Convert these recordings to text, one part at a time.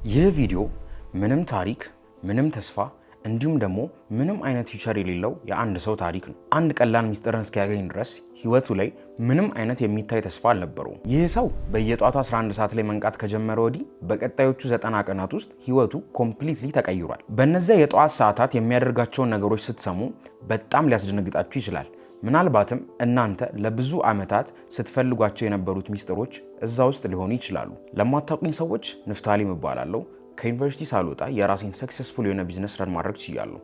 ይህ ቪዲዮ ምንም ታሪክ፣ ምንም ተስፋ እንዲሁም ደግሞ ምንም አይነት future የሌለው የአንድ ሰው ታሪክ ነው። አንድ ቀላል ሚስጥርን እስኪያገኝ ድረስ ህይወቱ ላይ ምንም አይነት የሚታይ ተስፋ አልነበረውም። ይህ ሰው በየጧቱ 11 ሰዓት ላይ መንቃት ከጀመረ ወዲህ በቀጣዮቹ 90 ቀናት ውስጥ ህይወቱ completely ተቀይሯል። በእነዚያ የጠዋት ሰዓታት የሚያደርጋቸውን ነገሮች ስትሰሙ በጣም ሊያስደነግጣችሁ ይችላል። ምናልባትም እናንተ ለብዙ ዓመታት ስትፈልጓቸው የነበሩት ሚስጥሮች እዛ ውስጥ ሊሆኑ ይችላሉ። ለማታውቁኝ ሰዎች ንፍታሌም እባላለሁ። ከዩኒቨርሲቲ ሳልወጣ የራሴን successful የሆነ business run ማድረግ ችያለሁ።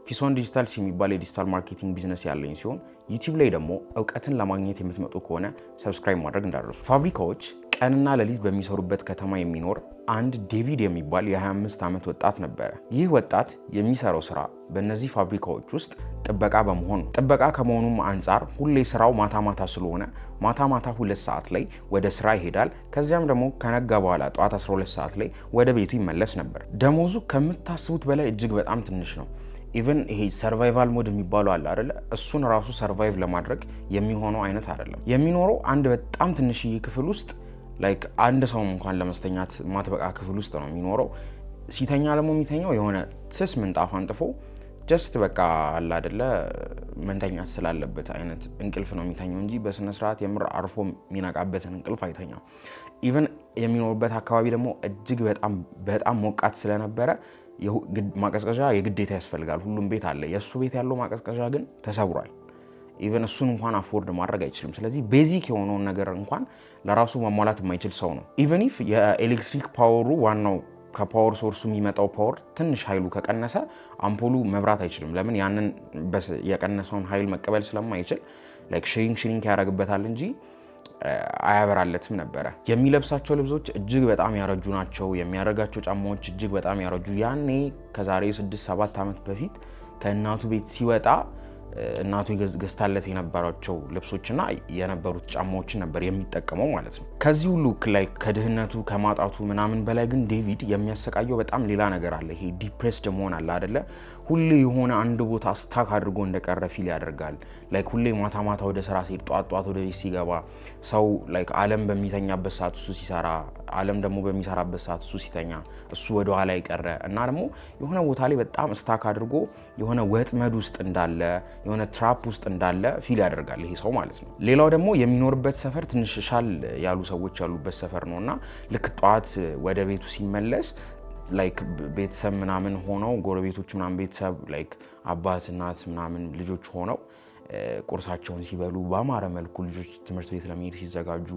ፊሶን ዲጂታልስ የሚባል የ digital marketing business ያለኝ ሲሆን ዩቲዩብ ላይ ደግሞ እውቀትን ለማግኘት የምትመጡ ከሆነ subscribe ማድረግ እንዳትረሱ። ፋብሪካዎች ቀንና ሌሊት በሚሰሩበት ከተማ የሚኖር አንድ ዴቪድ የሚባል የ25 ዓመት ወጣት ነበረ። ይህ ወጣት የሚሰራው ስራ በእነዚህ ፋብሪካዎች ውስጥ ጥበቃ በመሆን ነው። ጥበቃ ከመሆኑም አንጻር ሁሌ ስራው ማታ ማታ ስለሆነ ማታ ማታ 2 ሰዓት ላይ ወደ ስራ ይሄዳል። ከዚያም ደግሞ ከነጋ በኋላ ጠዋት 12 ሰዓት ላይ ወደ ቤቱ ይመለስ ነበር። ደሞዙ ከምታስቡት በላይ እጅግ በጣም ትንሽ ነው። Even ይሄ survival mode የሚባለው አለ አይደለ? እሱን ራሱ survive ለማድረግ የሚሆነው አይነት አይደለም። የሚኖረው አንድ በጣም ትንሽዬ ክፍል ውስጥ፣ like አንድ ሰው እንኳን ለመስተኛት ማትበቃ ክፍል ውስጥ ነው የሚኖረው። ሲተኛ ደግሞ የሚተኛው የሆነ ስስ ምንጣፍ አንጥፎ just በቃ አለ አይደለ መተኛት ስላለበት አይነት እንቅልፍ ነው የሚተኛው እንጂ በስነ ስርዓት የምር አርፎ የሚነቃበትን እንቅልፍ አይተኛም። Even የሚኖርበት አካባቢ ደግሞ እጅግ በጣም በጣም ሞቃት ስለነበረ ማቀዝቀዣ የግዴታ ያስፈልጋል። ሁሉም ቤት አለ። የእሱ ቤት ያለው ማቀዝቀዣ ግን ተሰብሯል። Even እሱን እንኳን afford ማድረግ አይችልም። ስለዚህ basic የሆነውን ነገር እንኳን ለራሱ ማሟላት የማይችል ሰው ነው። Even if የኤሌክትሪክ power ኡ፣ ዋናው ከ power source ኡ የሚመጣው power ትንሽ ኃይሉ ከቀነሰ አምፖሉ መብራት አይችልም። ለምን? ያንን የቀነሰውን ኃይል መቀበል ስለማይችል like shrink shrink ያደርግበታል እንጂ አያበራለትም ነበረ። የሚለብሳቸው ልብሶች እጅግ በጣም ያረጁ ናቸው። የሚያደርጋቸው ጫማዎች እጅግ በጣም ያረጁ። ያኔ ከዛሬ 6-7 ዓመት በፊት ከእናቱ ቤት ሲወጣ እናቱ ገዝታለት የነበራቸው ልብሶችና የነበሩት ጫማዎችን ነበር የሚጠቀመው ማለት ነው። ከዚህ ሁሉ ላይ ከድህነቱ ከማጣቱ ምናምን በላይ ግን ዴቪድ የሚያሰቃየው በጣም ሌላ ነገር አለ። ይሄ depressed መሆን አለ አደለ? ሁሌ የሆነ አንድ ቦታ stuck አድርጎ እንደቀረ feel ያደርጋል። Like ሁሌ ማታ ማታ ወደ ስራ ሲሄድ፣ ጧት ጧት ወደ ቤት ሲገባ፣ ሰው like ዓለም በሚተኛበት ሰዓት እሱ ሲሰራ፣ ዓለም ደግሞ በሚሰራበት ሰዓት እሱ ሲተኛ፣ እሱ ወደ ኋላ የቀረ እና ደግሞ የሆነ ቦታ ላይ በጣም stuck አድርጎ የሆነ ወጥመድ ውስጥ እንዳለ፣ የሆነ trap ውስጥ እንዳለ feel ያደርጋል ይሄ ሰው ማለት ነው። ሌላው ደግሞ የሚኖርበት ሰፈር ትንሽ ሻል ያሉ ሰዎች ያሉበት ሰፈር ነው እና ልክ ጠዋት ወደ ቤቱ ሲመለስ like ቤተሰብ ምናምን ሆነው፣ ጎረቤቶች ምናምን፣ ቤተሰብ like አባት፣ እናት ምናምን ልጆች ሆነው ቁርሳቸውን ሲበሉ በአማረ መልኩ፣ ልጆች ትምህርት ቤት ለመሄድ ሲዘጋጁ፣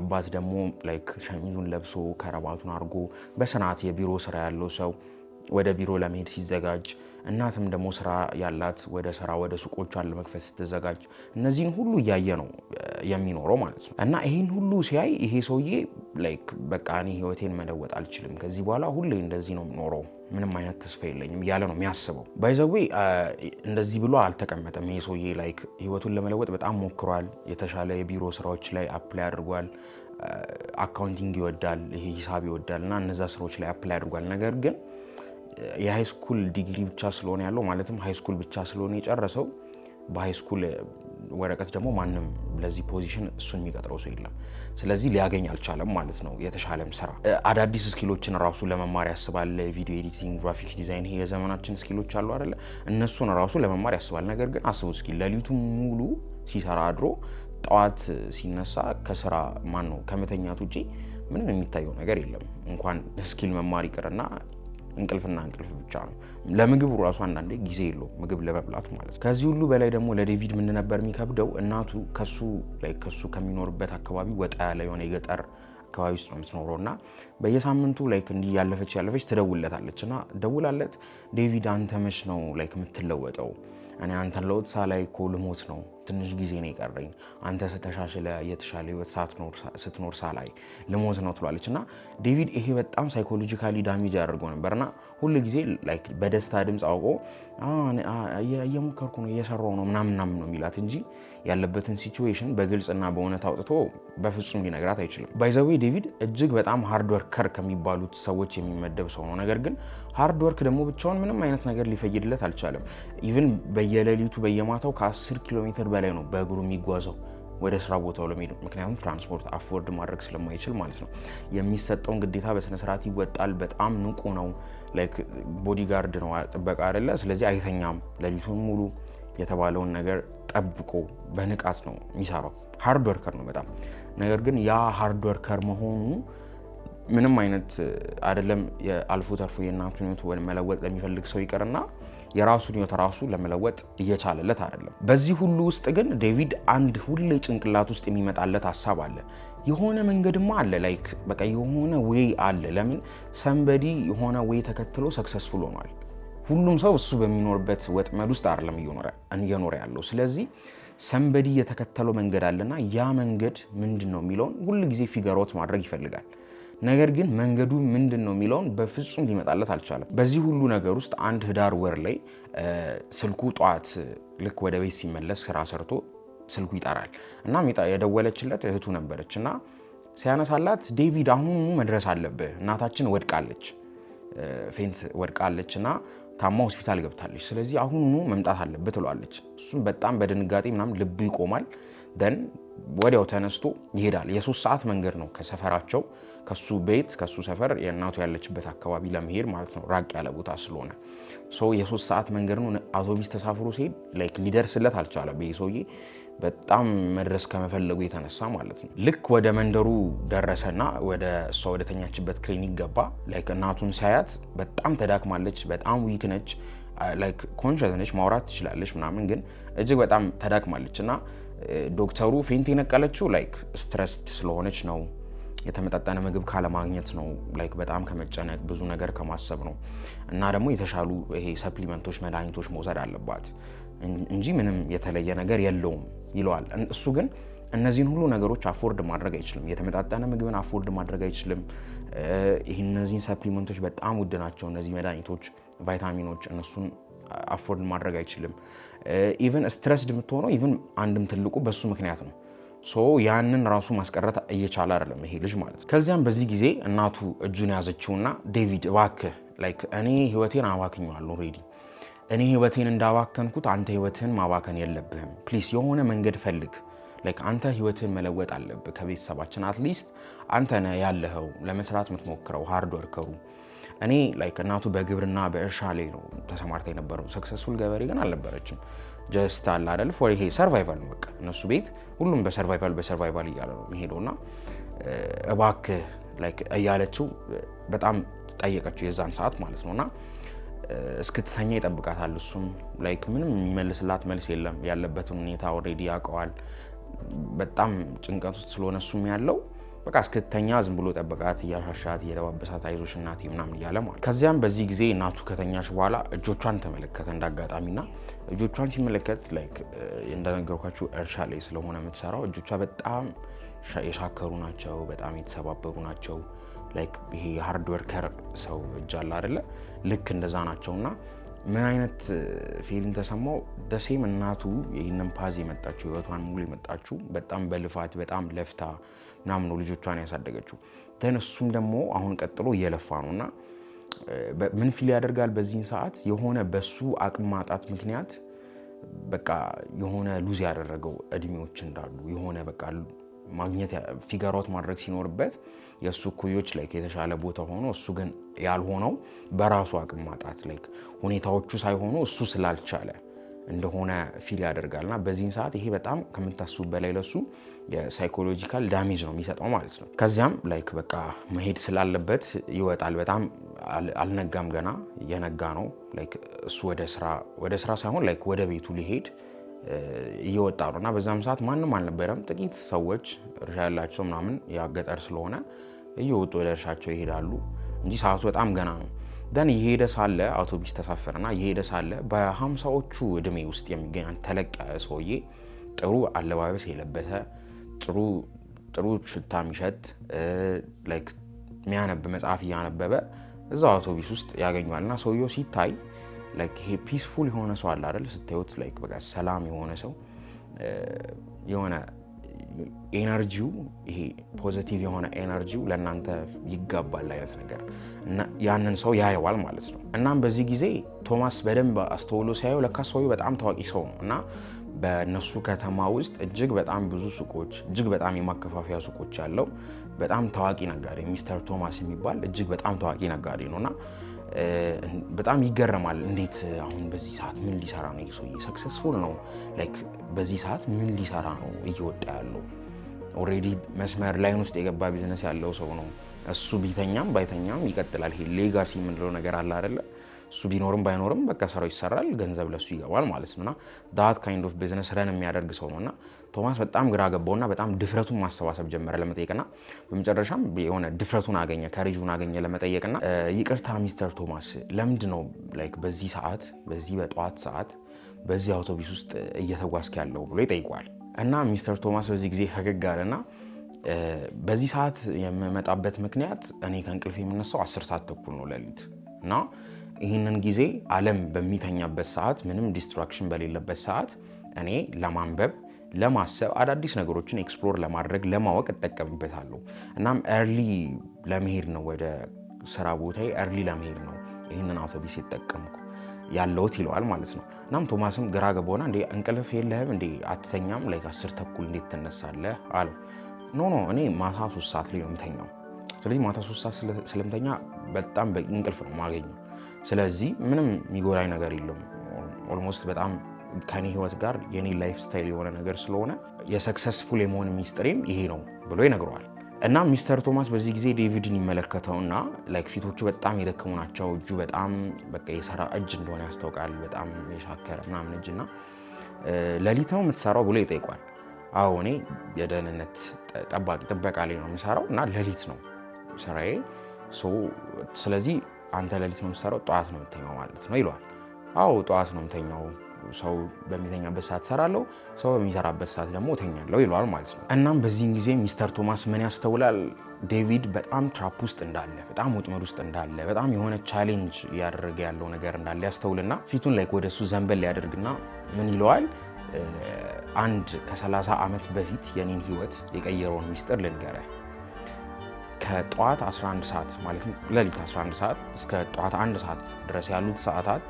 አባት ደግሞ like ሸሚዙን ለብሶ ከረባቱን አድርጎ በስርዓት የቢሮ ስራ ያለው ሰው ወደ ቢሮ ለመሄድ ሲዘጋጅ፣ እናትም ደግሞ ስራ ያላት ወደ ስራ ወደ ሱቆቿን ለመክፈት ስትዘጋጅ፣ እነዚህን ሁሉ እያየ ነው የሚኖረው ማለት ነው። እና ይህን ሁሉ ሲያይ ይሄ ሰውዬ like በቃ እኔ ህይወቴን መለወጥ አልችልም፣ ከዚህ በኋላ ሁሌ እንደዚህ ነው የምኖረው፣ ምንም አይነት ተስፋ የለኝም እያለ ነው የሚያስበው። By the way እንደዚህ ብሎ አልተቀመጠም። ይሄ ሰውዬ like ህይወቱን ለመለወጥ በጣም ሞክሯል። የተሻለ የቢሮ ስራዎች ላይ apply አድርጓል። Accounting ይወዳል፣ ይሄ ሂሳብ ይወዳል እና እነዛ ስራዎች ላይ apply አድርጓል። ነገር ግን የ high school ዲግሪ ብቻ ስለሆነ ያለው፣ ማለትም high school ብቻ ስለሆነ የጨረሰው፣ በ high school ወረቀት ደግሞ ማንም ለዚህ position እሱን የሚቀጥረው ሰው የለም። ስለዚህ ሊያገኝ አልቻለም ማለት ነው የተሻለም ስራ። አዳዲስ skill ኦችን ራሱ ለመማር ያስባል። Video editing፣ graphics design፣ ይሄ የዘመናችን skill ኦች አሉ አይደለ? እነሱን ራሱ ለመማር ያስባል። ነገር ግን አስቡ እስኪ፣ ሌሊቱ ሙሉ ሲሰራ አድሮ ጠዋት ሲነሳ ከስራ ማን ነው ከመተኛት ውጪ ምንም የሚታየው ነገር የለም። እንኳን skill መማር ይቅርና እንቅልፍና እንቅልፍ ብቻ ነው። ለምግቡ ራሱ አንዳንዴ ጊዜ የለውም ምግብ ለመብላት ማለት ነው። ከዚህ ሁሉ በላይ ደግሞ ለዴቪድ ምን ነበር የሚከብደው? እናቱ ከሱ like ከሱ ከሚኖርበት አካባቢ ወጣ ያለ የሆነ የገጠር አካባቢ ውስጥ ነው የምትኖረው እና በየሳምንቱ like እንዲህ ያለፈች ያለፈች ትደውልለታለች እና ደውላለት "ዴቪድ፣ አንተ መች ነው like የምትለወጠው? እኔ አንተን ለውጥ ሳላይ እኮ ልሞት ነው፣ ትንሽ ጊዜ ነው የቀረኝ። አንተ ተሻሽለህ የተሻለ ህይወት ስትኖር ሳላይ ልሞት ነው" ትሏለች። እና ዴቪድ ይሄ በጣም psychologically damage ያደርገው ነበር እና ሁል ጊዜ like በደስታ ድምፅ አውቆ "እየሞከርኩ ነው፣ እየሰራሁ ነው" ምናምን ምናምን ነው የሚላት እንጂ ያለበትን situation በግልጽና በእውነት አውጥቶ በፍጹም ሊነግራት አይችልም። By the way ዴቪድ እጅግ በጣም hard worker ከሚባሉት ሰዎች የሚመደብ ሰው ነው። ነገር ግን hard work ደግሞ ብቻውን ምንም አይነት ነገር ሊፈይድለት አልቻለም። Even በየሌሊቱ በየማታው ከ10 ኪሎ ሜትር በላይ ነው በእግሩ የሚጓዘው። ወደ ስራ ቦታው ለመሄድ፣ ምክንያቱም ትራንስፖርት afford ማድረግ ስለማይችል ማለት ነው። የሚሰጠውን ግዴታ በስነስርዓት ይወጣል። በጣም ንቁ ነው። Like bodyguard ነው፣ ጥበቃ አይደለ? ስለዚህ አይተኛም። ሌሊቱን ሙሉ የተባለውን ነገር ጠብቆ በንቃት ነው የሚሰራው። Hard worker ነው በጣም። ነገር ግን ያ hard worker መሆኑ ምንም አይነት አይደለም፣ አልፎ ተርፎ የእናቱን ህይወት መለወጥ ለሚፈልግ ሰው ይቅርና የራሱን ህይወት ራሱ ለመለወጥ እየቻለለት አይደለም። በዚህ ሁሉ ውስጥ ግን ዴቪድ አንድ ሁሌ ጭንቅላት ውስጥ የሚመጣለት ሀሳብ አለ። የሆነ መንገድማ አለ፣ like በቃ የሆነ way አለ። ለምን somebody የሆነ way ተከትሎ successful ሆኗል። ሁሉም ሰው እሱ በሚኖርበት ወጥመድ ውስጥ አይደለም እየኖረ ያለው። ስለዚህ somebody የተከተለው መንገድ አለና ያ መንገድ ምንድን ነው የሚለውን ሁል ጊዜ figure out ማድረግ ይፈልጋል። ነገር ግን መንገዱ ምንድን ነው የሚለውን በፍጹም ሊመጣለት አልቻለም። በዚህ ሁሉ ነገር ውስጥ አንድ ህዳር ወር ላይ ስልኩ ጠዋት ልክ ወደ ቤት ሲመለስ ስራ ሰርቶ ስልኩ ይጠራል እና የደወለችለት እህቱ ነበረች እና ሲያነሳላት "ዴቪድ፣ አሁኑኑ መድረስ አለብህ፣ እናታችን ወድቃለች፣ faint ወድቃለች እና ታማ ሆስፒታል ገብታለች፣ ስለዚህ አሁኑኑ መምጣት አለብህ" ትለዋለች። እሱም በጣም በድንጋጤ ምናምን ልቡ ይቆማል። Then ወዲያው ተነስቶ ይሄዳል። የ3 ሰዓት መንገድ ነው ከሰፈራቸው፣ ከሱ ቤት፣ ከሱ ሰፈር የእናቱ ያለችበት አካባቢ ለመሄድ ማለት ነው፣ ራቅ ያለ ቦታ ስለሆነ። So የ3 ሰዓት መንገድ ነው። አውቶቢስ ተሳፍሮ ሲሄድ like ሊደርስለት አልቻለም። ይህ ሰውዬ በጣም መድረስ ከመፈለጉ የተነሳ ማለት ነው። ልክ ወደ መንደሩ ደረሰና ወደ እሷ ወደ ተኛችበት ክሊኒክ ገባ። Like እናቱን ሳያት በጣም ተዳክማለች፣ በጣም weak ነች። Like conscious ነች፣ ማውራት ትችላለች ምናምን፣ ግን እጅግ በጣም ተዳክማለች እና ዶክተሩ faint የነቀለችው like stressed ስለሆነች ነው፣ የተመጣጠነ ምግብ ካለማግኘት ነው፣ like በጣም ከመጨነቅ፣ ብዙ ነገር ከማሰብ ነው እና ደግሞ የተሻሉ ይሄ supplement ኦች፣ መድኃኒቶች መውሰድ አለባት እንጂ ምንም የተለየ ነገር የለውም ይለዋል። እሱ ግን እነዚህን ሁሉ ነገሮች afford ማድረግ አይችልም። የተመጣጠነ ምግብን afford ማድረግ አይችልም። ይህ እነዚህን supplement ኦች በጣም ውድ ናቸው። እነዚህ መድኃኒቶች፣ ቫይታሚኖች፣ እነሱን afford ማድረግ አይችልም። Even stressed የምትሆነው even አንድም ትልቁ በሱ ምክንያት ነው። So ያንን ራሱ ማስቀረት እየቻለ አይደለም ይሄ ልጅ ማለት ነው። ከዚያም በዚህ ጊዜ እናቱ እጁን ያዘችውና "ዴቪድ፣ እባክህ፣ like እኔ ህይወቴን አባክኘዋለሁ already። እኔ ህይወቴን እንዳባከንኩት አንተ ህይወትህን ማባከን የለብህም። Please የሆነ መንገድ ፈልግ። Like አንተ ህይወትህን መለወጥ አለብህ። ከቤተሰባችን at least አንተ ነህ ያለኸው ለመስራት የምትሞክረው hard worker ኡ።" እኔ like እናቱ በግብርና በእርሻ ላይ ነው ተሰማርታ የነበረው። Successful ገበሬ ግን አልነበረችም። Just አለ አይደል for ይሄ survival ነው በቃ፣ እነሱ ቤት ሁሉም በ survival በ survival እያለ ነው የሚሄደው እና እባክህ like እያለችው በጣም ጠየቀችው የዛን ሰዓት ማለት ነው እና እስክትተኛ ይጠብቃታል። እሱም like ምንም የሚመልስላት መልስ የለም። ያለበትን ሁኔታ already ያውቀዋል። በጣም ጭንቀት ውስጥ ስለሆነ እሱም ያለው በቃ እስክትተኛ ዝም ብሎ ጠበቃት፣ እያሻሻት፣ እየደባበሳት፣ አይዞሽ እናቴ ምናምን እያለ ማለት። ከዚያም በዚህ ጊዜ እናቱ ከተኛች በኋላ እጆቿን ተመለከተ እንዳጋጣሚና እጆቿን ሲመለከት like እንደነገርኳችሁ እርሻ ላይ ስለሆነ የምትሰራው እጆቿ በጣም የሻከሩ ናቸው፣ በጣም የተሰባበሩ ናቸው። Like ይሄ የ hard worker ሰው እጅ አለ አይደለ? ልክ እንደዛ ናቸው እና ምን አይነት feeling ተሰማው? The same እናቱ ይህንን path የመጣችው፣ ህይወቷን ሙሉ የመጣችው በጣም በልፋት፣ በጣም ለፍታ ምናምን ነው ልጆቿን ያሳደገችው። Then እሱም ደግሞ አሁን ቀጥሎ እየለፋ ነው እና ምን feel ያደርጋል በዚህን ሰዓት? የሆነ በሱ አቅም ማጣት ምክንያት በቃ የሆነ lose ያደረገው እድሜዎች እንዳሉ፣ የሆነ በቃ ማግኘት figure out ማድረግ ሲኖርበት የእሱ እኩዮች like የተሻለ ቦታ ሆኖ እሱ ግን ያልሆነው በራሱ አቅም ማጣት፣ like ሁኔታዎቹ ሳይሆኑ እሱ ስላልቻለ እንደሆነ feel ያደርጋል እና በዚህን ሰዓት ይሄ በጣም ከምታስቡ በላይ ለሱ የ psychological damage ነው የሚሰጠው ማለት ነው። ከዚያም like በቃ መሄድ ስላለበት ይወጣል። በጣም አልነጋም፣ ገና እየነጋ ነው። Like እሱ ወደ ስራ ሳይሆን like ወደ ቤቱ ሊሄድ እየወጣ ነው እና በዛም ሰዓት ማንም አልነበረም። ጥቂት ሰዎች እርሻ ያላቸው ምናምን፣ ያ ገጠር ስለሆነ እየወጡ ወደ እርሻቸው ይሄዳሉ እንጂ ሰዓቱ በጣም ገና ነው። Then እየሄደ ሳለ አውቶቢስ ተሳፈረና እየሄደ ሳለ በ50ዎቹ እድሜ ውስጥ የሚገኝ አንድ ተለቅ ያለ ሰውዬ፣ ጥሩ አለባበስ የለበሰ፣ ጥሩ ጥሩ ሽታ የሚሸት፣ like የሚያነብ፣ መጽሐፍ እያነበበ እዛው አውቶቢስ ውስጥ ያገኘዋል እና ሰውየው ሲታይ like ይሄ peaceful የሆነ ሰው አለ አይደል? ስታዩት like በቃ ሰላም የሆነ ሰው፣ የሆነ energy ው፣ ይሄ positive የሆነ energy ው ለእናንተ ይጋባል አይነት ነገር እና ያንን ሰው ያየዋል ማለት ነው። እናም በዚህ ጊዜ ቶማስ በደንብ አስተውሎ ሲያየው ለካ ሰውየው በጣም ታዋቂ ሰው ነው እና በእነሱ ከተማ ውስጥ እጅግ በጣም ብዙ ሱቆች፣ እጅግ በጣም የማከፋፈያ ሱቆች ያለው በጣም ታዋቂ ነጋዴ፣ ሚስተር ቶማስ የሚባል እጅግ በጣም ታዋቂ ነጋዴ ነው። እና በጣም ይገረማል። እንዴት አሁን በዚህ ሰዓት ምን ሊሰራ ነው ይህ ሰውዬ? Successful ነው፣ like በዚህ ሰዓት ምን ሊሰራ ነው እየወጣ ያለው? Already መስመር line ውስጥ የገባ ቢዝነስ ያለው ሰው ነው። እሱ ቢተኛም ባይተኛም ይቀጥላል። ይሄ legacy የምንለው ነገር አለ አይደለ? እሱ ቢኖርም ባይኖርም በቃ ስራው ይሰራል፣ ገንዘብ ለሱ ይገባል ማለት ነው። እና that kind of business run የሚያደርግ ሰው ነው። እና ቶማስ በጣም ግራ ገባውና በጣም ድፍረቱን ማሰባሰብ ጀመረ ለመጠየቅና በመጨረሻም የሆነ ድፍረቱን አገኘ፣ courage ኡን አገኘ ለመጠየቅና ይቅርታ ሚስተር ቶማስ፣ ለምንድን ነው like በዚህ ሰዓት፣ በዚህ በጠዋት ሰዓት በዚህ አውቶቡስ ውስጥ እየተጓዝክ ያለው ብሎ ይጠይቀዋል። እና ሚስተር ቶማስ በዚህ ጊዜ ፈገግ አለና በዚህ ሰዓት የምመጣበት ምክንያት እኔ ከእንቅልፍ የምነሳው 10 ሰዓት ተኩል ነው ሌሊት እና ይህንን ጊዜ ዓለም በሚተኛበት ሰዓት፣ ምንም distraction በሌለበት ሰዓት እኔ ለማንበብ፣ ለማሰብ፣ አዳዲስ ነገሮችን explore ለማድረግ፣ ለማወቅ እጠቀምበታለሁ። እናም early ለመሄድ ነው፣ ወደ ስራ ቦታዬ early ለመሄድ ነው ይህንን አውቶቡስ የተጠቀምኩ ያለሁት ይለዋል ማለት ነው። እናም ቶማስም ግራ ገባውና እንዴ፣ እንቅልፍ የለህም እንዴ? አትተኛም? Like 10:30 እንዴት ትነሳለህ አለው። No, እኔ ማታ 3 ሰዓት ላይ ነው የምተኛው። ስለዚህ ማታ 3 ሰዓት ስለምተኛ በጣም በቂ እንቅልፍ ነው የማገኘው። ስለዚህ ምንም የሚጎዳኝ ነገር የለም። Almost በጣም ከኔ ህይወት ጋር የኔ lifestyle የሆነ ነገር ስለሆነ የ successful የመሆን ሚስጥሬም ይሄ ነው ብሎ ይነግረዋል። እና ሚስተር ቶማስ በዚህ ጊዜ ዴቪድን ይመለከተውና like ፊቶቹ በጣም የደከሙ ናቸው። እጁ በጣም በቃ የሰራ እጅ እንደሆነ ያስታውቃል። በጣም የሻከረ ምናምን እጅ። እና ሌሊት ነው የምትሰራው ብሎ ይጠይቀዋል። አዎ፣ እኔ የደህንነት ጠባቂ ጥበቃ ላይ ነው የምሰራው እና ሌሊት ነው ስራዬ። ስለዚህ አንተ ሌሊት ነው የምትሰራው፣ ጠዋት ነው የምተኛው ማለት ነው ይለዋል። አዎ፣ ጠዋት ነው የምተኛው፣ ሰው በሚተኛበት ሰዓት እሰራለሁ፣ ሰው በሚሰራበት ሰዓት ደግሞ እተኛለሁ ይለዋል ማለት ነው። እናም በዚህን ጊዜ ሚስተር ቶማስ ምን ያስተውላል? ዴቪድ በጣም trap ውስጥ እንዳለ፣ በጣም ወጥመድ ውስጥ እንዳለ፣ በጣም የሆነ challenge እያደረገ ያለው ነገር እንዳለ ያስተውልና ፊቱን like ወደ እሱ ዘንበል ያደርግና ምን ይለዋል? አንድ ከ30 ዓመት በፊት የኔን ህይወት የቀየረውን ሚስጥር ልንገርህ። ከጠዋት 11 ሰዓት፣ ማለትም ሌሊት 11 ሰዓት እስከ ጠዋት 1 ሰዓት ድረስ ያሉት ሰዓታት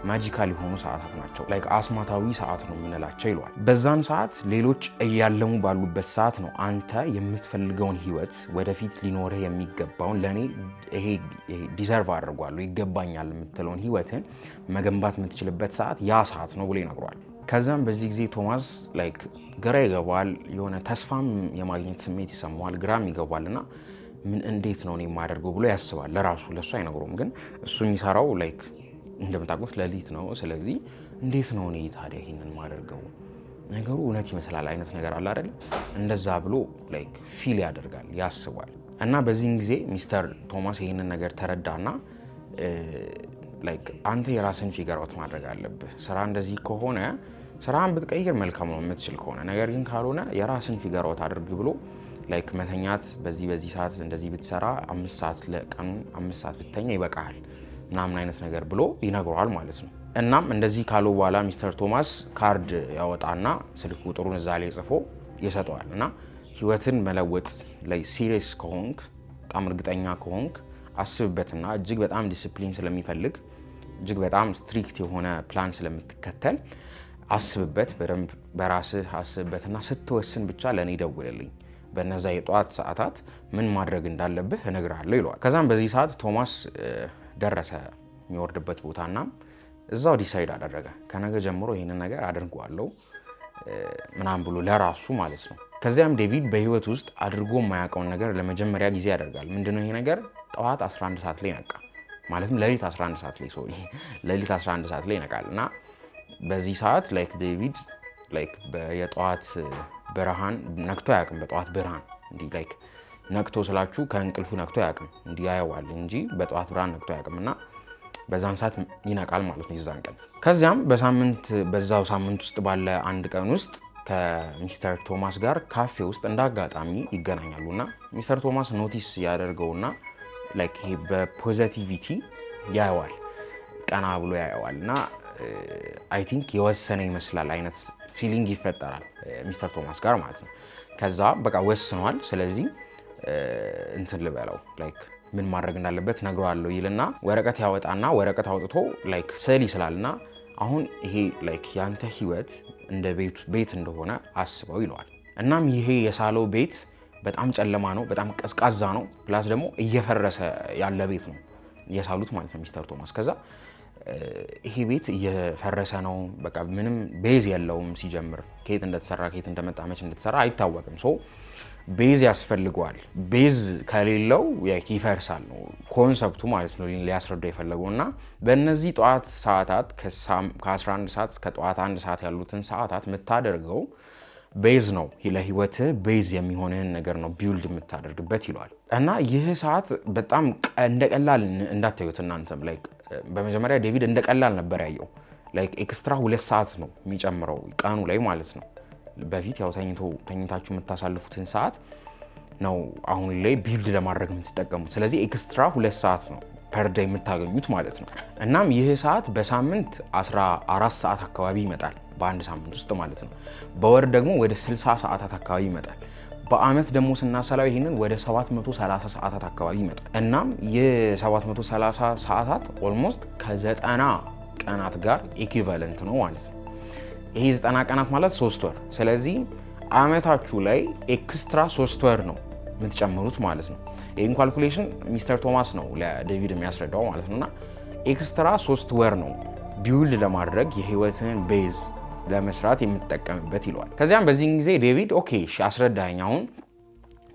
magical የሆኑ ሰዓታት ናቸው። Like አስማታዊ ሰዓት ነው የምንላቸው ይለዋል። በዛን ሰዓት ሌሎች እያለሙ ባሉበት ሰዓት ነው አንተ የምትፈልገውን ህይወት፣ ወደፊት ሊኖርህ የሚገባውን፣ ለእኔ ይሄ deserve አድርጓለሁ፣ ይገባኛል የምትለውን ህይወትን መገንባት የምትችልበት ሰዓት ያ ሰዓት ነው ብሎ ይነግረዋል። ከዛም በዚህ ጊዜ ቶማስ like ግራ ይገባዋል። የሆነ ተስፋም የማግኘት ስሜት ይሰማዋል፣ ግራም ይገባል እና ምን እንዴት ነው እኔ የማደርገው ብሎ ያስባል። ለራሱ፣ ለእሱ አይነግረውም፣ ግን እሱ የሚሰራው like እንደምታውቁት ሌሊት ነው። ስለዚህ እንዴት ነው እኔ ታዲያ ይሄንን ማደርገው? ነገሩ እውነት ይመስላል አይነት ነገር አለ አይደለ? እንደዛ ብሎ like feel ያደርጋል፣ ያስባል። እና በዚህን ጊዜ ሚስተር ቶማስ ይህንን ነገር ተረዳና like አንተ የራስህን figure out ማድረግ አለብህ። ስራ እንደዚህ ከሆነ ስራህን ብትቀይር መልካም ነው የምትችል ከሆነ፣ ነገር ግን ካልሆነ የራስህን figure out አድርግ ብሎ like መተኛት በዚህ በዚህ ሰዓት እንደዚህ ብትሰራ፣ 5 ሰዓት፣ ለቀኑ 5 ሰዓት ብትተኛ ይበቃሃል ምናምን አይነት ነገር ብሎ ይነግረዋል ማለት ነው። እናም እንደዚህ ካለው በኋላ ሚስተር ቶማስ ካርድ ያወጣና ስልክ ቁጥሩን እዛ ላይ ጽፎ ይሰጠዋል። እና ህይወትን መለወጥ ላይ serious ከሆንክ፣ በጣም እርግጠኛ ከሆንክ፣ አስብበትና እጅግ በጣም ዲስፕሊን ስለሚፈልግ፣ እጅግ በጣም strict የሆነ ፕላን ስለምትከተል አስብበት፣ በደንብ በራስህ አስብበትና ስትወስን ብቻ ለእኔ ደውልልኝ። በነዛ የጠዋት ሰዓታት ምን ማድረግ እንዳለብህ እነግርሃለሁ ይለዋል። ከዛም በዚህ ሰዓት ቶማስ ደረሰ የሚወርድበት ቦታና እዛው decide አደረገ። ከነገ ጀምሮ ይህንን ነገር አድርገዋለሁ ምናምን ብሎ ለራሱ ማለት ነው። ከዚያም ዴቪድ በህይወት ውስጥ አድርጎ የማያውቀውን ነገር ለመጀመሪያ ጊዜ ያደርጋል። ምንድነው ይሄ ነገር? ጠዋት 11 ሰዓት ላይ ነቃ። ማለትም ሌሊት 11 ሰዓት ላይ፣ sorry፣ ሌሊት 11 ሰዓት ላይ ይነቃል እና በዚህ ሰዓት like ዴቪድ like የጠዋት ብርሃን ነክቶ አያውቅም። በጠዋት ብርሃን እንዲህ like ነቅቶ ስላችሁ ከእንቅልፉ ነቅቶ አያውቅም። እንዲህ ያየዋል እንጂ በጠዋት ብርሃን ነቅቶ አያውቅም እና በዛን ሰዓት ይነቃል ማለት ነው የዛን ቀን። ከዚያም በሳምንት፣ በዛው ሳምንት ውስጥ ባለ አንድ ቀን ውስጥ ከሚስተር ቶማስ ጋር ካፌ ውስጥ እንደ አጋጣሚ ይገናኛሉ እና ሚስተር ቶማስ notice ያደርገውና like ይሄ በ positivity ያየዋል፣ ቀና ብሎ ያየዋል እና I think የወሰነ ይመስላል አይነት feeling ይፈጠራል ሚስተር ቶማስ ጋር ማለት ነው። ከዛ በቃ ወስኗል። ስለዚህ እንትን ልበለው፣ like ምን ማድረግ እንዳለበት ነግረዋለሁ ይልና ወረቀት ያወጣና ወረቀት አውጥቶ like ስዕል ይስላል እና አሁን ይሄ like ያንተ ህይወት እንደ ቤት እንደሆነ አስበው ይለዋል። እናም ይሄ የሳለው ቤት በጣም ጨለማ ነው፣ በጣም ቀዝቃዛ ነው። Plus ደግሞ እየፈረሰ ያለ ቤት ነው የሳሉት ማለት ነው ሚስተር ቶማስ። ከዛ ይሄ ቤት እየፈረሰ ነው፣ በቃ ምንም base የለውም። ሲጀምር ከየት እንደተሰራ፣ ከየት እንደመጣ፣ መች እንደተሰራ አይታወቅም። So base ያስፈልገዋል። Base ከሌለው ይፈርሳል ነው concept ኡ ማለት ነው ሊያስረዳው የፈለገው። እና በእነዚህ ጠዋት ሰዓታት ከ11 ሰዓት እስከ ጠዋት 1 ሰዓት ያሉትን ሰዓታት የምታደርገው base ነው፣ ለህይወትህ base የሚሆንህን ነገር ነው build የምታደርግበት ይለዋል። እና ይህ ሰዓት በጣም እንደ ቀላል እንዳታዩት እናንተም። Like በመጀመሪያ ዴቪድ እንደ ቀላል ነበር ያየው። Like extra 2 ሰዓት ነው የሚጨምረው ቀኑ ላይ ማለት ነው። በፊት ያው ተኝታችሁ የምታሳልፉትን ሰዓት ነው አሁን ላይ build ለማድረግ የምትጠቀሙት። ስለዚህ extra 2 ሰዓት ነው per day የምታገኙት ማለት ነው። እናም ይህ ሰዓት በሳምንት 14 ሰዓት አካባቢ ይመጣል፣ በአንድ ሳምንት ውስጥ ማለት ነው። በወር ደግሞ ወደ 60 ሰዓታት አካባቢ ይመጣል። በአመት ደግሞ ስናሰላው ይህንን ወደ 730 ሰዓታት አካባቢ ይመጣል። እናም ይህ 730 ሰዓታት almost ከ90 ቀናት ጋር equivalent ነው ማለት ነው። ይሄ 90 ቀናት ማለት 3 ወር። ስለዚህ አመታችሁ ላይ extra 3 ወር ነው የምትጨምሩት ማለት ነው። ይህን calculation ሚስተር ቶማስ ነው ለዴቪድ የሚያስረዳው ማለት ነው። እና extra 3 ወር ነው build ለማድረግ፣ የህይወትን base ለመስራት የምትጠቀምበት ይለዋል። ከዚያም በዚህን ጊዜ ዴቪድ okay እሺ አስረዳኝ፣ አሁን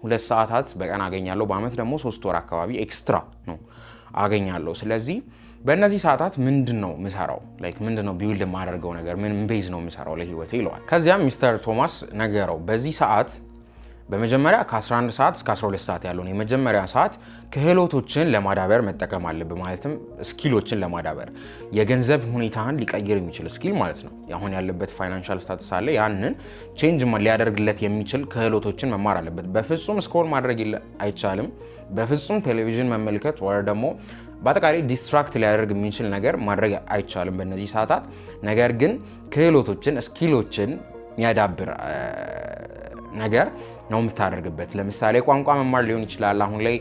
2 ሰዓታት በቀን አገኛለሁ፣ በአመት ደግሞ 3 ወር አካባቢ extra ነው አገኛለሁ። ስለዚህ በእነዚህ ሰዓታት ምንድን ነው ምሰራው? Like ምንድን ነው build የማደርገው ነገር፣ ምን base ነው የምሰራው ለህይወቴ ይለዋል። ከዚያም ሚስተር ቶማስ ነገረው። በዚህ ሰዓት በመጀመሪያ ከ11 ሰዓት እስከ 12 ሰዓት ያለውን የመጀመሪያ ሰዓት ክህሎቶችን ለማዳበር መጠቀም አለብህ። ማለትም skill ኦችን ለማዳበር፣ የገንዘብ ሁኔታህን ሊቀይር የሚችል skill ማለት ነው። አሁን ያለበት financial status አለ። ያንን change ሊያደርግለት የሚችል ክህሎቶችን መማር አለበት። በፍጹም scroll ማድረግ አይቻልም። በፍጹም ቴሌቪዥን መመልከት ወይ ደግሞ በአጠቃላይ distract ሊያደርግ የሚችል ነገር ማድረግ አይቻልም በእነዚህ ሰዓታት። ነገር ግን ክህሎቶችን፣ skill ኦችን የሚያዳብር ነገር ነው የምታደርግበት። ለምሳሌ ቋንቋ መማር ሊሆን ይችላል። አሁን ላይ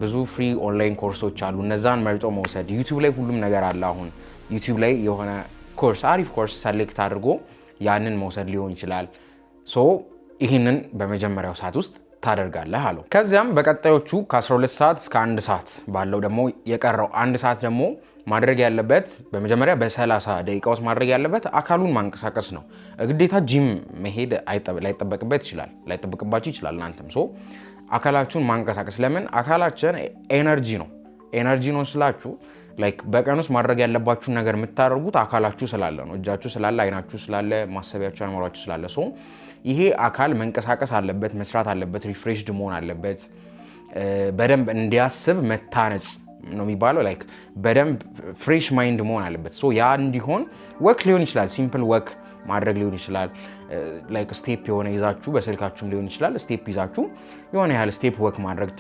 ብዙ free online ኮርሶች አሉ። እነዛን መርጦ መውሰድ። YouTube ላይ ሁሉም ነገር አለ። አሁን YouTube ላይ የሆነ ኮርስ፣ አሪፍ ኮርስ select አድርጎ ያንን መውሰድ ሊሆን ይችላል። So ይህንን በመጀመሪያው ሰዓት ውስጥ ታደርጋለህ አለው። ከዚያም በቀጣዮቹ ከ12 ሰዓት እስከ 1 ሰዓት ባለው ደግሞ፣ የቀረው 1 ሰዓት ደግሞ ማድረግ ያለበት፣ በመጀመሪያ በ30 ደቂቃ ውስጥ ማድረግ ያለበት አካሉን ማንቀሳቀስ ነው። ግዴታ ጂም መሄድ ላይጠበቅበት ይችላል፣ ላይጠበቅባችሁ ይችላል። እናንተም so አካላችሁን ማንቀሳቀስ። ለምን? አካላችን energy ነው። Energy ነው ስላችሁ like በቀን ውስጥ ማድረግ ያለባችሁን ነገር የምታደርጉት አካላችሁ ስላለ ነው። እጃችሁ ስላለ፣ አይናችሁ ስላለ፣ ማሰቢያችሁ፣ አእምሯችሁ ስላለ፣ so ይሄ አካል መንቀሳቀስ አለበት፣ መስራት አለበት፣ refreshed መሆን አለበት። በደንብ እንዲያስብ መታነጽ ነው የሚባለው። Like በደንብ fresh mind መሆን አለበት። So ያ እንዲሆን walk ሊሆን ይችላል፣ simple walk ማድረግ ሊሆን ይችላል። Like step የሆነ ይዛችሁ በስልካችሁም ሊሆን ይችላል። Step ይዛችሁ የሆነ ያህል step walk ማድረግ፣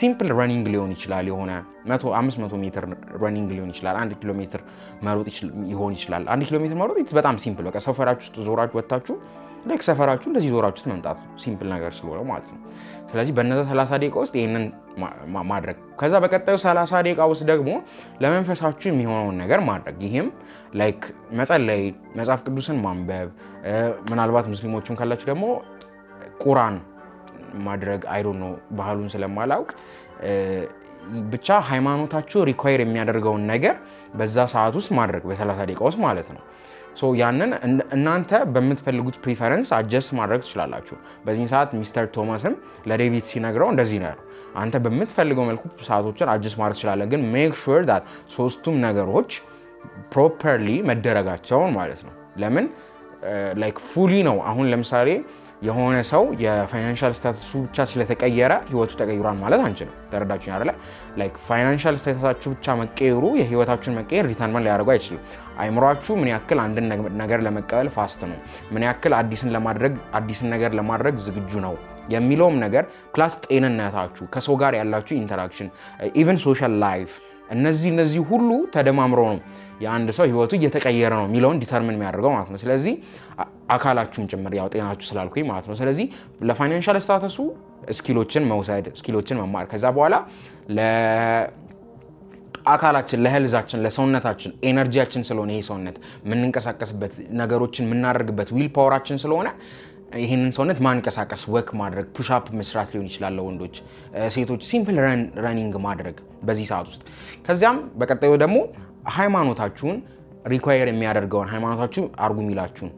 simple running ሊሆን ይችላል። የሆነ 500 ሜትር running ሊሆን ይችላል። 1 ኪሎ ሜትር መሮጥ ሊሆን ይችላል። 1 ኪሎ ሜትር መሮጥ በጣም simple፣ በቃ ሰፈራችሁ ውስጥ ዞራችሁ ወጥታችሁ like ሰፈራችሁ እንደዚህ ዞራችሁት መምጣት ነው። Simple ነገር ስለሆነ ማለት ነው። ስለዚህ በነዛ 30 ደቂቃ ውስጥ ይህንን ማድረግ፣ ከዛ በቀጣዩ 30 ደቂቃ ውስጥ ደግሞ ለመንፈሳችሁ የሚሆነውን ነገር ማድረግ። ይህም like መጸለይ፣ መጽሐፍ ቅዱስን ማንበብ፣ ምናልባት ሙስሊሞችም ካላችሁ ደግሞ ቁራን ማድረግ፣ I don't know ባህሉን ስለማላውቅ፣ ብቻ ሃይማኖታችሁ require የሚያደርገውን ነገር በዛ ሰዓት ውስጥ ማድረግ፣ በ30 ደቂቃ ውስጥ ማለት ነው። So ያንን እናንተ በምትፈልጉት preference adjust ማድረግ ትችላላችሁ። በዚህ ሰዓት ሚስተር ቶማስም ለዴቪድ ሲነግረው እንደዚህ ነው ያለው። አንተ በምትፈልገው መልኩ ሰዓቶችን adjust ማድረግ ትችላለህ፣ ግን make sure that ሶስቱም ነገሮች properly መደረጋቸውን ማለት ነው። ለምን like fully ነው። አሁን ለምሳሌ የሆነ ሰው የ financial status ኡ ብቻ ስለተቀየረ ህይወቱ ተቀይሯል ማለት አንችልም። ተረዳችሁ አይደለ? Like financial status ኣችሁ ብቻ መቀየሩ የህይወታችሁን መቀየር determine ሊያደርጉ አይችልም። አይምሯችሁ ምን ያክል አንድን ነገር ለመቀበል fast ነው፣ ምን ያክል አዲስን ነገር ለማድረግ ዝግጁ ነው የሚለውም ነገር፣ plus ጤንነታችሁ፣ ከሰው ጋር ያላችሁ interaction፣ even social life፣ እነዚህ ሁሉ ተደማምረው ነው የአንድ ሰው ህይወቱ እየተቀየረ ነው የሚለውን determine የሚያደርገው ማለት ነው። ስለዚህ አካላችሁም ጭምር፣ ያው ጤናችሁ ስላልኩኝ ማለት ነው። ስለዚህ ለ financial status ኡ skill ኦችን መውሰድ፣ skill ኦችን መማር፣ ከዛ በኋላ አካላችን ለ health ኣችን፣ ለሰውነታችን energy ያችን ስለሆነ፣ ይሄ ሰውነት የምንንቀሳቀስበት፣ ነገሮችን የምናደርግበት will power ኣችን ስለሆነ ይህንን ሰውነት ማንቀሳቀስ፣ walk ማድረግ፣ push up መስራት ሊሆን ይችላል ለወንዶች፣ ሴቶች simple running ማድረግ በዚህ ሰዓት ውስጥ። ከዚያም በቀጣዩ ደግሞ ሃይማኖታችሁን require የሚያደርገውን፣ ሃይማኖታችሁ አርጉ የሚላችሁን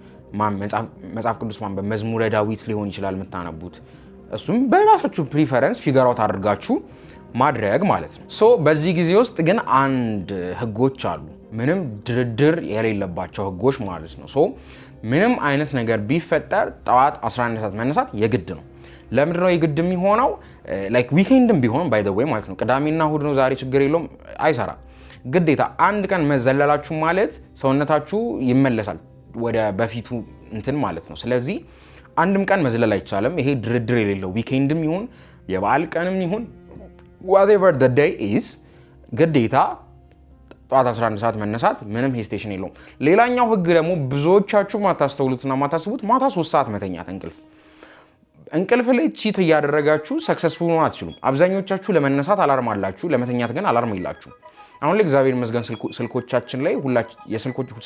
መጽሐፍ ቅዱስ ማንበብ፣ መዝሙረ ዳዊት ሊሆን ይችላል የምታነቡት። እሱም በራሳችሁ preference figure out አድርጋችሁ ማድረግ ማለት ነው። So በዚህ ጊዜ ውስጥ ግን አንድ ህጎች አሉ፣ ምንም ድርድር የሌለባቸው ህጎች ማለት ነው። So ምንም አይነት ነገር ቢፈጠር ጠዋት 11 ሰዓት መነሳት የግድ ነው። ለምንድነው የግድ የሚሆነው? Like weekend ም ቢሆን by the way ማለት ነው። ቅዳሜና እሁድ ነው ዛሬ ችግር የለውም አይሰራም። ግዴታ አንድ ቀን መዘለላችሁ ማለት ሰውነታችሁ ይመለሳል ወደ በፊቱ እንትን ማለት ነው። ስለዚህ አንድም ቀን መዝለል አይቻልም። ይሄ ድርድር የሌለው፣ weekend ም ይሁን የበዓል ቀንም ይሁን whatever the day is ግዴታ ጠዋት 11 ሰዓት መነሳት ምንም hesitation የለውም። ሌላኛው ህግ ደግሞ ብዙዎቻችሁ ማታስተውሉትና ማታስቡት ማታ 3 ሰዓት መተኛት። እንቅልፍ ላይ cheat እያደረጋችሁ successful መሆን አትችሉም። አብዛኞቻችሁ ለመነሳት alarm አላችሁ፣ ለመተኛት ግን alarm የላችሁም። አሁን ላይ እግዚአብሔር ይመስገን ስልኮቻችን ላይ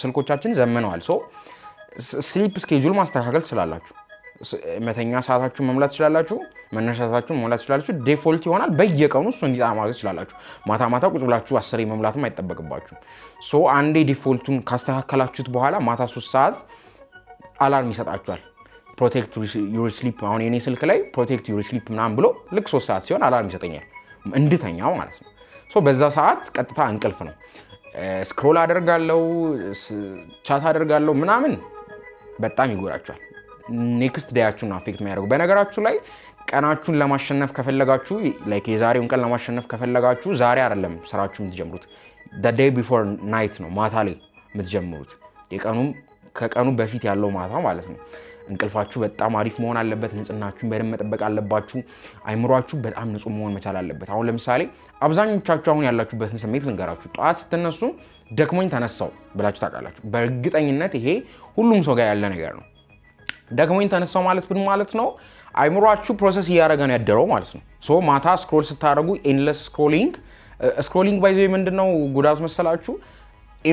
ስልኮቻችን ዘምነዋል። So sleep schedule ማስተካከል ትችላላችሁ። መተኛ ሰዓታችሁን መሙላት ትችላላችሁ። መነሻ ሰዓታችሁን መሙላት ትችላላችሁ። Default ይሆናል፣ በየቀኑ እሱ እንዲጣ ማድረግ ትችላላችሁ። ማታ ማታ ቁጭ ብላችሁ 10 መሙላትም አይጠበቅባችሁም። So አንዴ default ኡን ካስተካከላችሁት በኋላ ማታ 3 ሰዓት alarm ይሰጣችኋል። Protect your sleep። አሁን የኔ ስልክ ላይ protect your sleep ምናምን ብሎ ልክ 3 ሰዓት ሲሆን alarm ይሰጠኛል እንድተኛ ማለት ነው። So በዛ ሰዓት ቀጥታ እንቅልፍ ነው። Scroll አደርጋለሁ፣ chat አደርጋለሁ ምናምን በጣም ይጎዳችኋል። Next day ኣችሁን affect የሚያደርጉ። በነገራችሁ ላይ ቀናችሁን ለማሸነፍ ከፈለጋችሁ፣ like የዛሬውን ቀን ለማሸነፍ ከፈለጋችሁ ዛሬ አይደለም ስራችሁ የምትጀምሩት፣ day before night ነው፣ ማታ ላይ የምትጀምሩት፣ የቀኑም ከቀኑ በፊት ያለው ማታ ማለት ነው። እንቅልፋችሁ በጣም አሪፍ መሆን አለበት። ንጽህናችሁን በደንብ መጠበቅ አለባችሁ። አይምሯችሁ በጣም ንጹህ መሆን መቻል አለበት። አሁን ለምሳሌ አብዛኞቻችሁ አሁን ያላችሁበትን ስሜት ልንገራችሁ። ጠዋት ስትነሱ ደክሞኝ ተነሳው ብላችሁ ታውቃላችሁ። በእርግጠኝነት ይሄ ሁሉም ሰው ጋር ያለ ነገር ነው። ደክሞኝ ተነሳው ማለት ምን ማለት ነው? አይምሯችሁ process እያደረገ ነው ያደረው ማለት ነው። So ማታ scroll ስታደርጉ endless scrolling፣ scrolling by the way ምንድነው ጉዳቱ መሰላችሁ?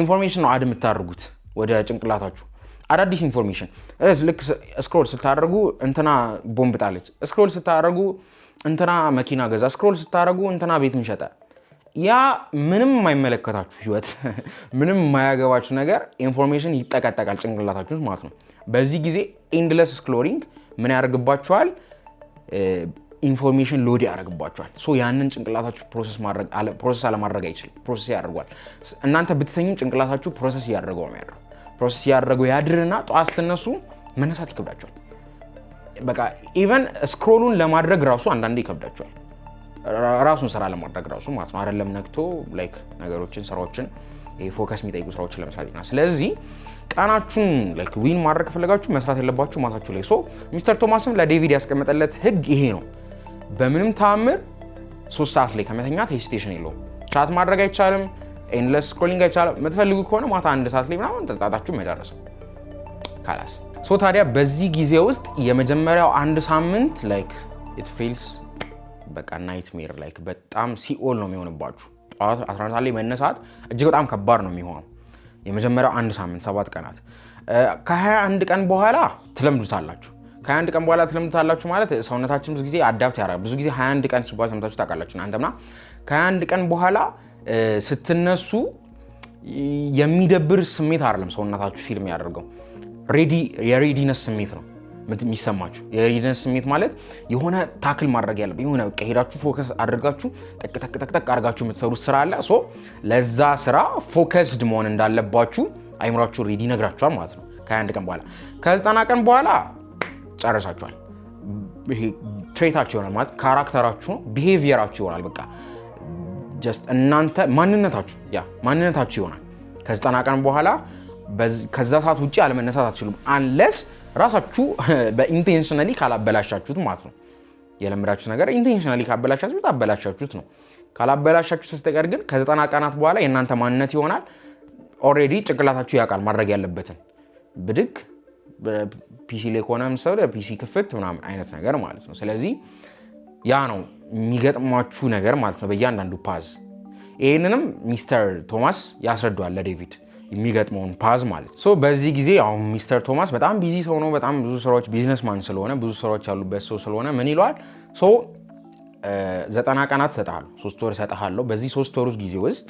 Information ነው add የምታደርጉት ወደ ጭንቅላታችሁ፣ አዳዲስ information። ልክ scroll ስታደርጉ እንትና ቦምብ ጣለች፣ scroll ስታደርጉ እንትና መኪና ገዛ፣ scroll ስታደርጉ እንትና ቤቱን ሸጠ። ያ ምንም የማይመለከታችሁ ህይወት፣ ምንም የማያገባችሁ ነገር information ይጠቀጠቃል ጭንቅላታችሁ ማለት ነው። በዚህ ጊዜ endless scrolling ምን ያደርግባችኋል? Information load ያደርግባችኋል። So ያንን ጭንቅላታችሁ process አለማድረግ አይችልም። Process ያደርጓል። እናንተ ብትተኙም ጭንቅላታችሁ process እያደረገው ነው ያድረው። Process እያደረገው ያድርና ጠዋት ስትነሱ መነሳት ይከብዳችኋል። በቃ even scroll ኡን ለማድረግ ራሱ አንዳንዴ ይከብዳችኋል። ራሱን ስራ ለማድረግ ራሱ ማለት ነው። አይደለም ነቅቶ like ነገሮችን፣ ስራዎችን፣ focus የሚጠይቁ ስራዎችን ለመስራት ይሆናል። ስለዚህ ቀናችሁን like win ማድረግ ከፈለጋችሁ መስራት ያለባችሁ ማታችሁ ላይ። So ሚስተር ቶማስም ለዴቪድ ያስቀመጠለት ህግ ይሄ ነው። በምንም ተአምር 3 ሰዓት ላይ ከመተኛት hesitation የለውም። Chat ማድረግ አይቻልም። Endless scrolling አይቻልም። የምትፈልጉ ከሆነ ማታ 1 ሰዓት ላይ ምናምን ጠጣታችሁ መጨረስ ካላስ። So ታዲያ በዚህ ጊዜ ውስጥ የመጀመሪያው አንድ ሳምንት like it feels በቃ nightmare፣ like በጣም ሲኦል ነው የሚሆንባችሁ። ጠዋት 11 ሰዓት ላይ መነሳት እጅግ በጣም ከባድ ነው የሚሆነው። የመጀመሪያው አንድ ሳምንት፣ 7 ቀናት። ከ21 ቀን በኋላ ትለምዱታላችሁ። ከ21 ቀን በኋላ ትለምዱታላችሁ ማለት ሰውነታችን ብዙ ጊዜ adapt ያደርጋል። ብዙ ጊዜ 21 ቀን ሲባል ሰምታችሁ ታውቃላችሁ እናንተምና። ከ21 ቀን በኋላ ስትነሱ የሚደብር ስሜት አይደለም ሰውነታችሁ feel የሚያደርገው፣ ready የ readiness ስሜት ነው የሚሰማችሁ። የ readiness ስሜት ማለት የሆነ tackle ማድረግ ያለበት የሆነ በቃ ሄዳችሁ focus አድርጋችሁ ጠቅ ጠቅ ጠቅ ጠቅ አድርጋችሁ የምትሰሩት ስራ አለ። So ለዛ ስራ focused መሆን እንዳለባችሁ አይምሯችሁ ready ይነግራችኋል ማለት ነው። ከ21 ቀን በኋላ፣ ከ90 ቀን በኋላ ጨርሳችኋል። ይሄ trait ኣችሁ ይሆናል ማለት character ኣችሁ ነው፣ behavior ኣችሁ ይሆናል። በቃ just እናንተ ማንነታችሁ፣ ያ ማንነታችሁ ይሆናል። ከ90 ቀን በኋላ ከዛ ሰዓት ውጭ አለመነሳት አትችሉም፣ unless ራሳችሁ በ intentionally ካላበላሻችሁት ማለት ነው። የለመዳችሁት ነገር intentionally ካበላሻችሁት አበላሻችሁት ነው። ካላበላሻችሁት በስተቀር ግን ከ90 ቀናት በኋላ የእናንተ ማንነት ይሆናል። Already ጭንቅላታችሁ ያውቃል ማድረግ ያለበትን፣ ብድግ፣ PC ላይ ከሆነ ምሳሌ PC ክፍት ምናምን አይነት ነገር ማለት ነው። ስለዚህ ያ ነው የሚገጥሟችሁ ነገር ማለት ነው በእያንዳንዱ path። ይህንንም ሚስተር ቶማስ ያስረዷል ለዴቪድ የሚገጥመውን path ማለት። So በዚህ ጊዜ አሁን ሚስተር ቶማስ በጣም busy ሰው ነው። በጣም ብዙ ስራዎች፣ businessman ስለሆነ፣ ብዙ ስራዎች ያሉበት ሰው ስለሆነ ምን ይለዋል? So 90 ቀናት እሰጥሃለሁ፣ 3 ወር እሰጥሃለሁ። በዚህ 3 ወር ውስጥ ጊዜ ውስጥ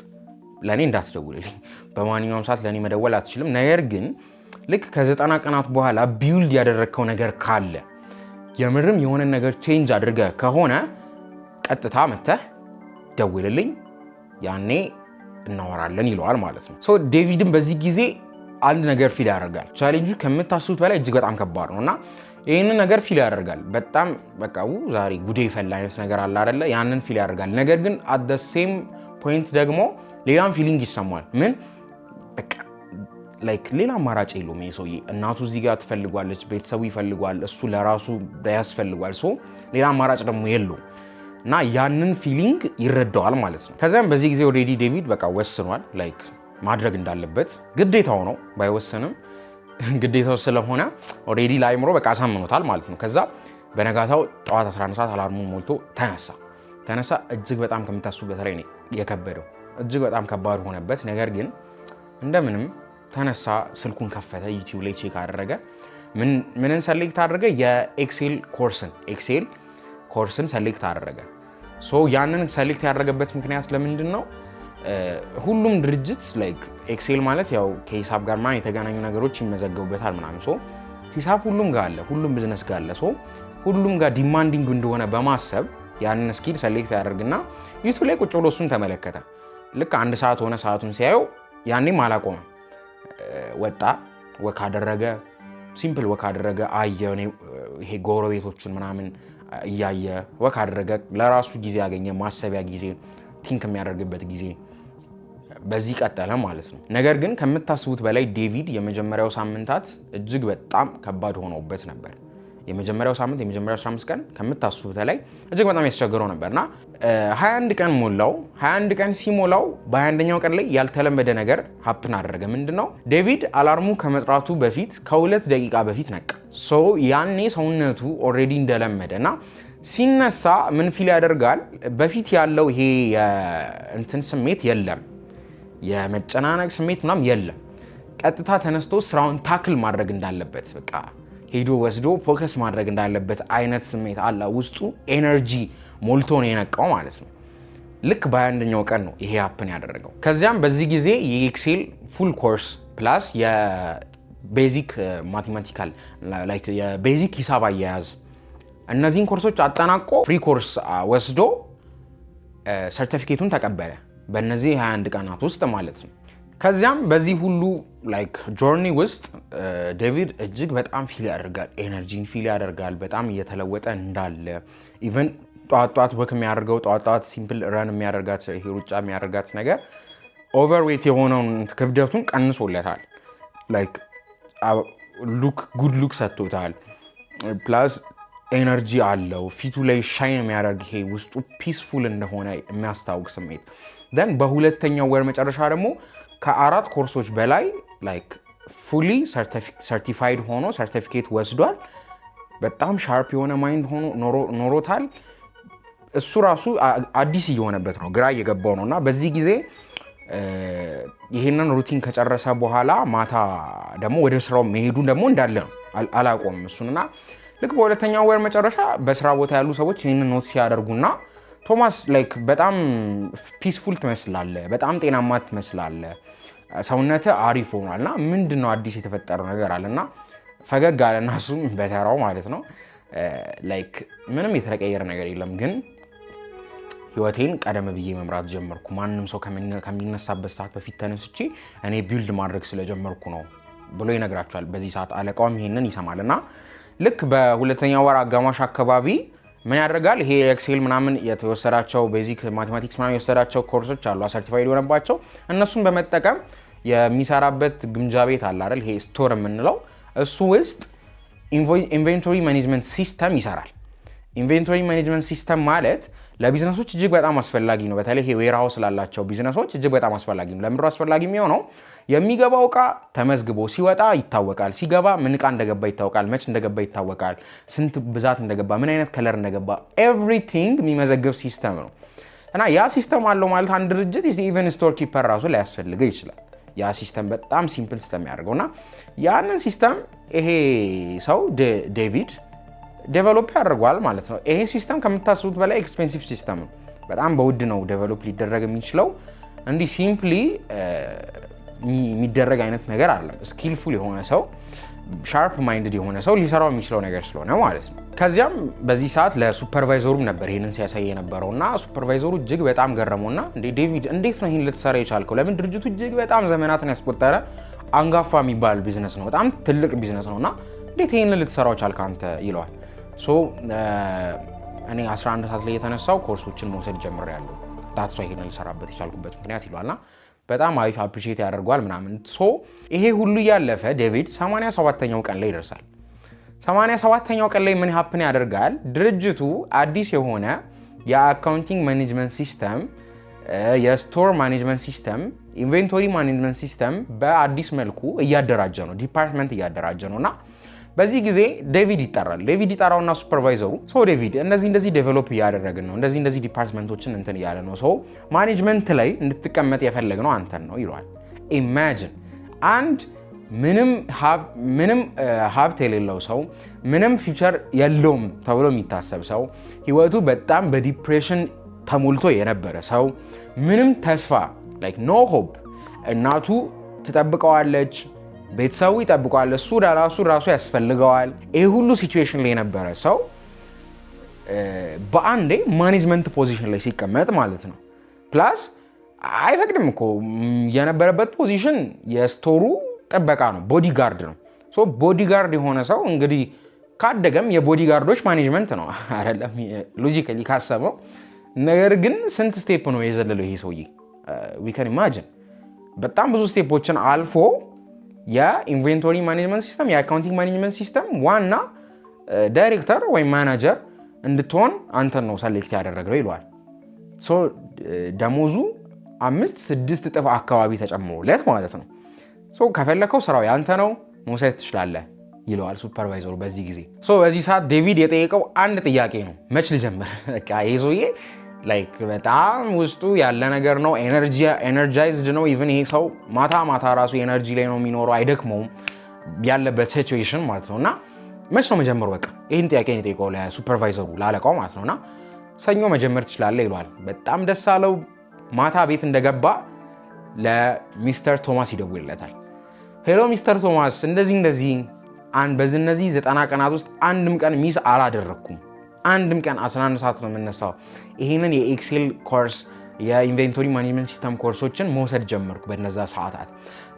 ለእኔ እንዳትደውልልኝ፣ በማንኛውም ሰዓት ለእኔ መደወል አትችልም። ነገር ግን ልክ ከ90 ቀናት በኋላ build ያደረግከው ነገር ካለ፣ የምርም የሆነ ነገር change አድርገህ ከሆነ ቀጥታ መተህ ደውልልኝ፣ ያኔ እናወራለን ይለዋል ማለት ነው። So ዴቪድም በዚህ ጊዜ አንድ ነገር feel ያደርጋል። ቻሌንጁ ከምታስቡት በላይ እጅግ በጣም ከባድ ነው እና ይህንን ነገር feel ያደርጋል። በጣም በቃ ዛሬ ጉዴ ፈላ አይነት ነገር አለ አይደለ? ያንን feel ያደርጋል። ነገር ግን at the same point ደግሞ ሌላም feeling ይሰማዋል። ምን በቃ like ሌላ አማራጭ የለውም ይሄ ሰውዬ። እናቱ እዚህ ጋር ትፈልጓለች፣ ቤተሰቡ ይፈልጓል፣ እሱ ለራሱ ያስፈልጓል። So ሌላ አማራጭ ደግሞ የለውም እና ያንን feeling ይረዳዋል ማለት ነው። ከዚያም በዚህ ጊዜ already ዴቪድ በቃ ወስኗል፣ like ማድረግ እንዳለበት ግዴታው ነው። ባይወስንም ግዴታው ስለሆነ already ለአይምሮ በቃ አሳምኖታል ማለት ነው። ከዛ በነጋታው ጠዋት 11 ሰዓት alarm ኡን ሞልቶ ተነሳ ተነሳ። እጅግ በጣም ከምታስቡ በላይ ነው የከበደው። እጅግ በጣም ከባድ ሆነበት። ነገር ግን እንደምንም ተነሳ፣ ስልኩን ከፈተ፣ YouTube ላይ check አደረገ። ምንን select አደረገ? የ Excel course ን፣ Excel course ን select አደረገ። So ያንን select ያደረገበት ምክንያት ለምንድን ነው? ሁሉም ድርጅት like Excel ማለት ያው ከሂሳብ ጋር ምናምን የተገናኙ ነገሮች ይመዘገቡበታል ምናምን። So ሂሳብ ሁሉም ጋር አለ፣ ሁሉም ቢዝነስ ጋር አለ። So ሁሉም ጋር demanding እንደሆነ በማሰብ ያንን skill select ያደርግና YouTube ላይ ቁጭ ብሎ እሱን ተመለከተ። ልክ አንድ ሰዓት ሆነ። ሰዓቱን ሲያየው ያኔም አላቆመም። ወጣ፣ walk አደረገ፣ simple walk አደረገ። አየ፣ ይሄ ጎረቤቶቹን ምናምን እያየ walk አደረገ። ለራሱ ጊዜ ያገኘ፣ ማሰቢያ ጊዜ፣ think የሚያደርግበት ጊዜ። በዚህ ቀጠለ ማለት ነው። ነገር ግን ከምታስቡት በላይ ዴቪድ የመጀመሪያው ሳምንታት እጅግ በጣም ከባድ ሆነውበት ነበር። የመጀመሪያው ሳምንት፣ የመጀመሪያው 15 ቀን ከምታስቡት በላይ እጅግ በጣም ያስቸግረው ነበር እና 21 ቀን ሞላው። 21 ቀን ሲሞላው በ21ኛው ቀን ላይ ያልተለመደ ነገር happen አደረገ። ምንድን ነው? ዴቪድ alarm ኡ ከመጥራቱ በፊት ከ2 ደቂቃ በፊት ነቃ። So ያኔ ሰውነቱ already እንደለመደ እና ሲነሳ ምን feel ያደርጋል? በፊት ያለው ይሄ የእንትን ስሜት የለም፣ የመጨናነቅ ስሜት ምናምን የለም። ቀጥታ ተነስቶ ስራውን tackle ማድረግ እንዳለበት፣ በቃ ሄዶ ወስዶ focus ማድረግ እንዳለበት አይነት ስሜት አለ። ውስጡ energy ሞልቶ ነው የነቃው ማለት ነው። ልክ በ21ኛው ቀን ነው ይሄ happen ያደረገው። ከዚያም በዚህ ጊዜ የ Excel full course plus የ basic mathematical፣ የ basic ሂሳብ አያያዝ፣ እነዚህን ኮርሶች አጠናቆ free course ወስዶ ሰርቲፊኬቱን ተቀበለ። በእነዚህ 21 ቀናት ውስጥ ማለት ነው። ከዚያም በዚህ ሁሉ like journey ውስጥ ዴቪድ እጅግ በጣም feel ያደርጋል፣ energy ን feel ያደርጋል፣ በጣም እየተለወጠ እንዳለ። Even ጠዋት ጠዋት walk የሚያደርገው፣ ጠዋት ጠዋት simple run የሚያደርጋት፣ ይሄ ሩጫ የሚያደርጋት ነገር overweight የሆነውን ክብደቱን ቀንሶለታል። Like look good look ሰጥቶታል። Plus energy አለው፣ ፊቱ ላይ shine የሚያደርግ፣ ይሄ ውስጡ peaceful እንደሆነ የሚያስታውቅ ስሜት። Then በሁለተኛው ወር መጨረሻ ደግሞ ከአራት ኮርሶች በላይ like fully certified ሆኖ ሰርቲፊኬት ወስዷል። በጣም sharp የሆነ mind ሆኖ ኖሮታል። እሱ ራሱ አዲስ እየሆነበት ነው፣ ግራ እየገባው ነው። እና በዚህ ጊዜ ይህንን routine ከጨረሰ በኋላ ማታ ደግሞ ወደ ስራው መሄዱ ደግሞ እንዳለ ነው፣ አላቆምም እሱን። እና ልክ በሁለተኛው ወር መጨረሻ በስራ ቦታ ያሉ ሰዎች ይህንን note ሲያደርጉና ቶማስ like በጣም peaceful ትመስላለህ፣ በጣም ጤናማ ትመስላለህ፣ ሰውነትህ አሪፍ ሆኗል እና ምንድን ነው አዲስ የተፈጠረው ነገር አለ። እና ፈገግ አለና እሱም በተራው ማለት ነው like ምንም የተቀየረ ነገር የለም፣ ግን ህይወቴን ቀደም ብዬ መምራት ጀመርኩ። ማንም ሰው ከሚነሳበት ሰዓት በፊት ተነስቼ እኔ build ማድረግ ስለጀመርኩ ነው ብሎ ይነግራቸዋል። በዚህ ሰዓት አለቃውም ይሄንን ይሰማል እና ልክ በሁለተኛው ወር አጋማሽ አካባቢ ምን ያደርጋል? ይሄ Excel ምናምን የተወሰዳቸው፣ basic mathematics ምናምን የወሰዳቸው ኮርሶች አሉ certified የሆነባቸው። እነሱን በመጠቀም የሚሰራበት ግምጃ ቤት አለ አይደል? ይሄ store የምንለው፣ እሱ ውስጥ inventory management system ይሰራል። Inventory management system ማለት ለቢዝነሶች እጅግ በጣም አስፈላጊ ነው። በተለይ ይሄ warehouse ላላቸው ቢዝነሶች እጅግ በጣም አስፈላጊ ነው። ለምንድነው አስፈላጊ የሚሆነው? የሚገባው እቃ ተመዝግቦ ሲወጣ ይታወቃል። ሲገባ ምን እቃ እንደገባ ይታወቃል። መች እንደገባ ይታወቃል። ስንት ብዛት እንደገባ፣ ምን አይነት color እንደገባ፣ everything የሚመዘግብ system ነው። እና ያ system አለው ማለት አንድ ድርጅት even store keeper ራሱ ላያስፈልገው ይችላል። ያ system በጣም simple ስለሚያደርገው። እና ያንን system ይሄ ሰው ዴቪድ develop ያደርገዋል ማለት ነው። ይሄ system ከምታስቡት በላይ expensive system ነው። በጣም በውድ ነው develop ሊደረግ የሚችለው። እንዲህ simply የሚደረግ አይነት ነገር አይደለም። Skillful የሆነ ሰው፣ sharp minded የሆነ ሰው ሊሰራው የሚችለው ነገር ስለሆነ ማለት ነው። ከዚያም በዚህ ሰዓት ለ supervisor ኡም ነበር ይህንን ሲያሳይ የነበረው እና supervisor ኡ እጅግ በጣም ገረመውና እንዴ ዴቪድ፣ እንዴት ነው ይህን ልትሰራ የቻልከው? ለምን ድርጅቱ እጅግ በጣም ዘመናትን ያስቆጠረ አንጋፋ የሚባል ቢዝነስ ነው፣ በጣም ትልቅ ቢዝነስ ነው እና እንዴት ይህንን ልትሰራው ቻልክ አንተ ይለዋል። So እኔ 11 ሰዓት ላይ የተነሳው ኮርሶችን መውሰድ ጀምሬያለሁ፣ that's why ይሄንን ልሰራበት የቻልኩበት ምክንያት ይለዋልና በጣም አሪፍ appreciate ያደርገዋል ምናምን። So ይሄ ሁሉ እያለፈ ዴቪድ 87ኛው ቀን ላይ ይደርሳል። 87ኛው ቀን ላይ ምን happen ያደርጋል? ድርጅቱ አዲስ የሆነ የ accounting management system፣ የ store management system፣ inventory management system በአዲስ መልኩ እያደራጀ ነው፣ department እያደራጀ ነው እና በዚህ ጊዜ ዴቪድ ይጠራል። ዴቪድ ይጠራውና supervisor ኡ so ዴቪድ፣ እንደዚህ እንደዚህ develop እያደረግን ነው፣ እንደዚህ እንደዚህ department ኦችን እንትን እያለ ነው፣ so management ላይ እንድትቀመጥ የፈለግነው አንተን ነው ይለዋል። Imagine አንድ ምንም ሀብት የሌለው ሰው፣ ምንም future የለውም ተብሎ የሚታሰብ ሰው፣ ህይወቱ በጣም በ depression ተሞልቶ የነበረ ሰው፣ ምንም ተስፋ፣ like no hope፣ እናቱ ትጠብቀዋለች፣ ቤተሰቡ ይጠብቀዋል፣ እሱ ለራሱ ራሱ ያስፈልገዋል። ይህ ሁሉ situation ላይ የነበረ ሰው በአንዴ management position ላይ ሲቀመጥ ማለት ነው። Plus አይፈቅድም እኮ፣ የነበረበት position የ store ኡ ጥበቃ ነው፣ bodyguard ነው። Bodyguard የሆነ ሰው እንግዲህ ካደገም የ bodyguard ኦች management ነው አይደለም logically ካሰበው። ነገር ግን ስንት step ነው የዘለለው ይሄ ሰውዬ? We can imagine፣ በጣም ብዙ step ኦችን አልፎ የ inventory management system፣ የ accounting management system ዋና ዳይሬክተር ወይም ማናጀር እንድትሆን አንተን ነው select ያደረግነው ይለዋል። ደሞዙ 5-6 እጥፍ አካባቢ ተጨምሮለት ማለት ነው። ከፈለከው ስራው ያንተ ነው፣ መውሰድ ትችላለህ ይለዋል supervisor ኡ በዚህ ጊዜ። በዚህ ሰዓት ዴቪድ የጠየቀው አንድ ጥያቄ ነው፣ መች ልጀምር? በቃ ይህ ሰውዬ like በጣም ውስጡ ያለ ነገር ነው። Energized ነው። Even ይሄ ሰው ማታ ማታ ራሱ energy ላይ ነው የሚኖረው፣ አይደክመውም ያለበት situation ማለት ነው። እና መች ነው መጀመሩ? በቃ ይህን ጥያቄ ነው የጠየቀው ለ supervisor ኡ፣ ለአለቃው ማለት ነው። እና ሰኞ መጀመር ትችላለህ ይለዋል። በጣም ደስ አለው። ማታ ቤት እንደገባ ለሚስተር ቶማስ ይደውልለታል። Hello ሚስተር ቶማስ፣ እንደዚህ እንደዚህ በዚህ እነዚህ 90 ቀናት ውስጥ አንድም ቀን miss አላደረግኩም። አንድም ቀን 11 ሰዓት ነው የምነሳው። ይህንን የ Excel course፣ የ inventory management system ኮርሶችን መውሰድ ጀመርኩ በነዛ ሰዓታት።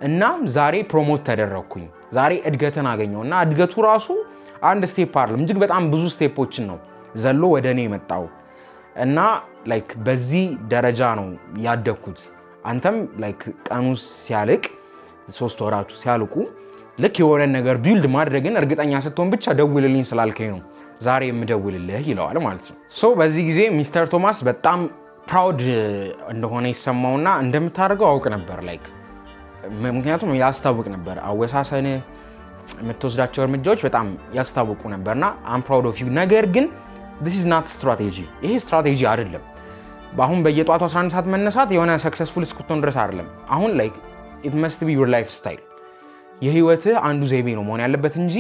እናም ዛሬ promote ተደረግኩኝ። ዛሬ እድገትን አገኘው እና እድገቱ ራሱ አንድ step አይደለም፣ እጅግ በጣም ብዙ step ኦችን ነው ዘሎ ወደ እኔ የመጣው እና like በዚህ ደረጃ ነው ያደግኩት። አንተም like ቀኑ ሲያልቅ፣ 3 ወራቱ ሲያልቁ ልክ የሆነ ነገር build ማድረግን እርግጠኛ ስትሆን ብቻ ደውልልኝ ስላልከኝ ነው ዛሬ የምደውልልህ ይለዋል ማለት ነው። So በዚህ ጊዜ ሚስተር ቶማስ በጣም proud እንደሆነ ይሰማውና እንደምታደርገው አውቅ ነበር፣ like ምክንያቱም ያስታውቅ ነበር፣ አወሳሰንህ፣ የምትወስዳቸው እርምጃዎች በጣም ያስታውቁ ነበርና I'm proud of you። ነገር ግን this is not strategy፣ ይሄ ስትራቴጂ አይደለም። አሁን በየጠዋቱ 11 ሰዓት መነሳት የሆነ successful እስክትሆን ድረስ አይደለም። አሁን like it must be your lifestyle፣ የህይወትህ አንዱ ዘይቤ ነው መሆን ያለበት እንጂ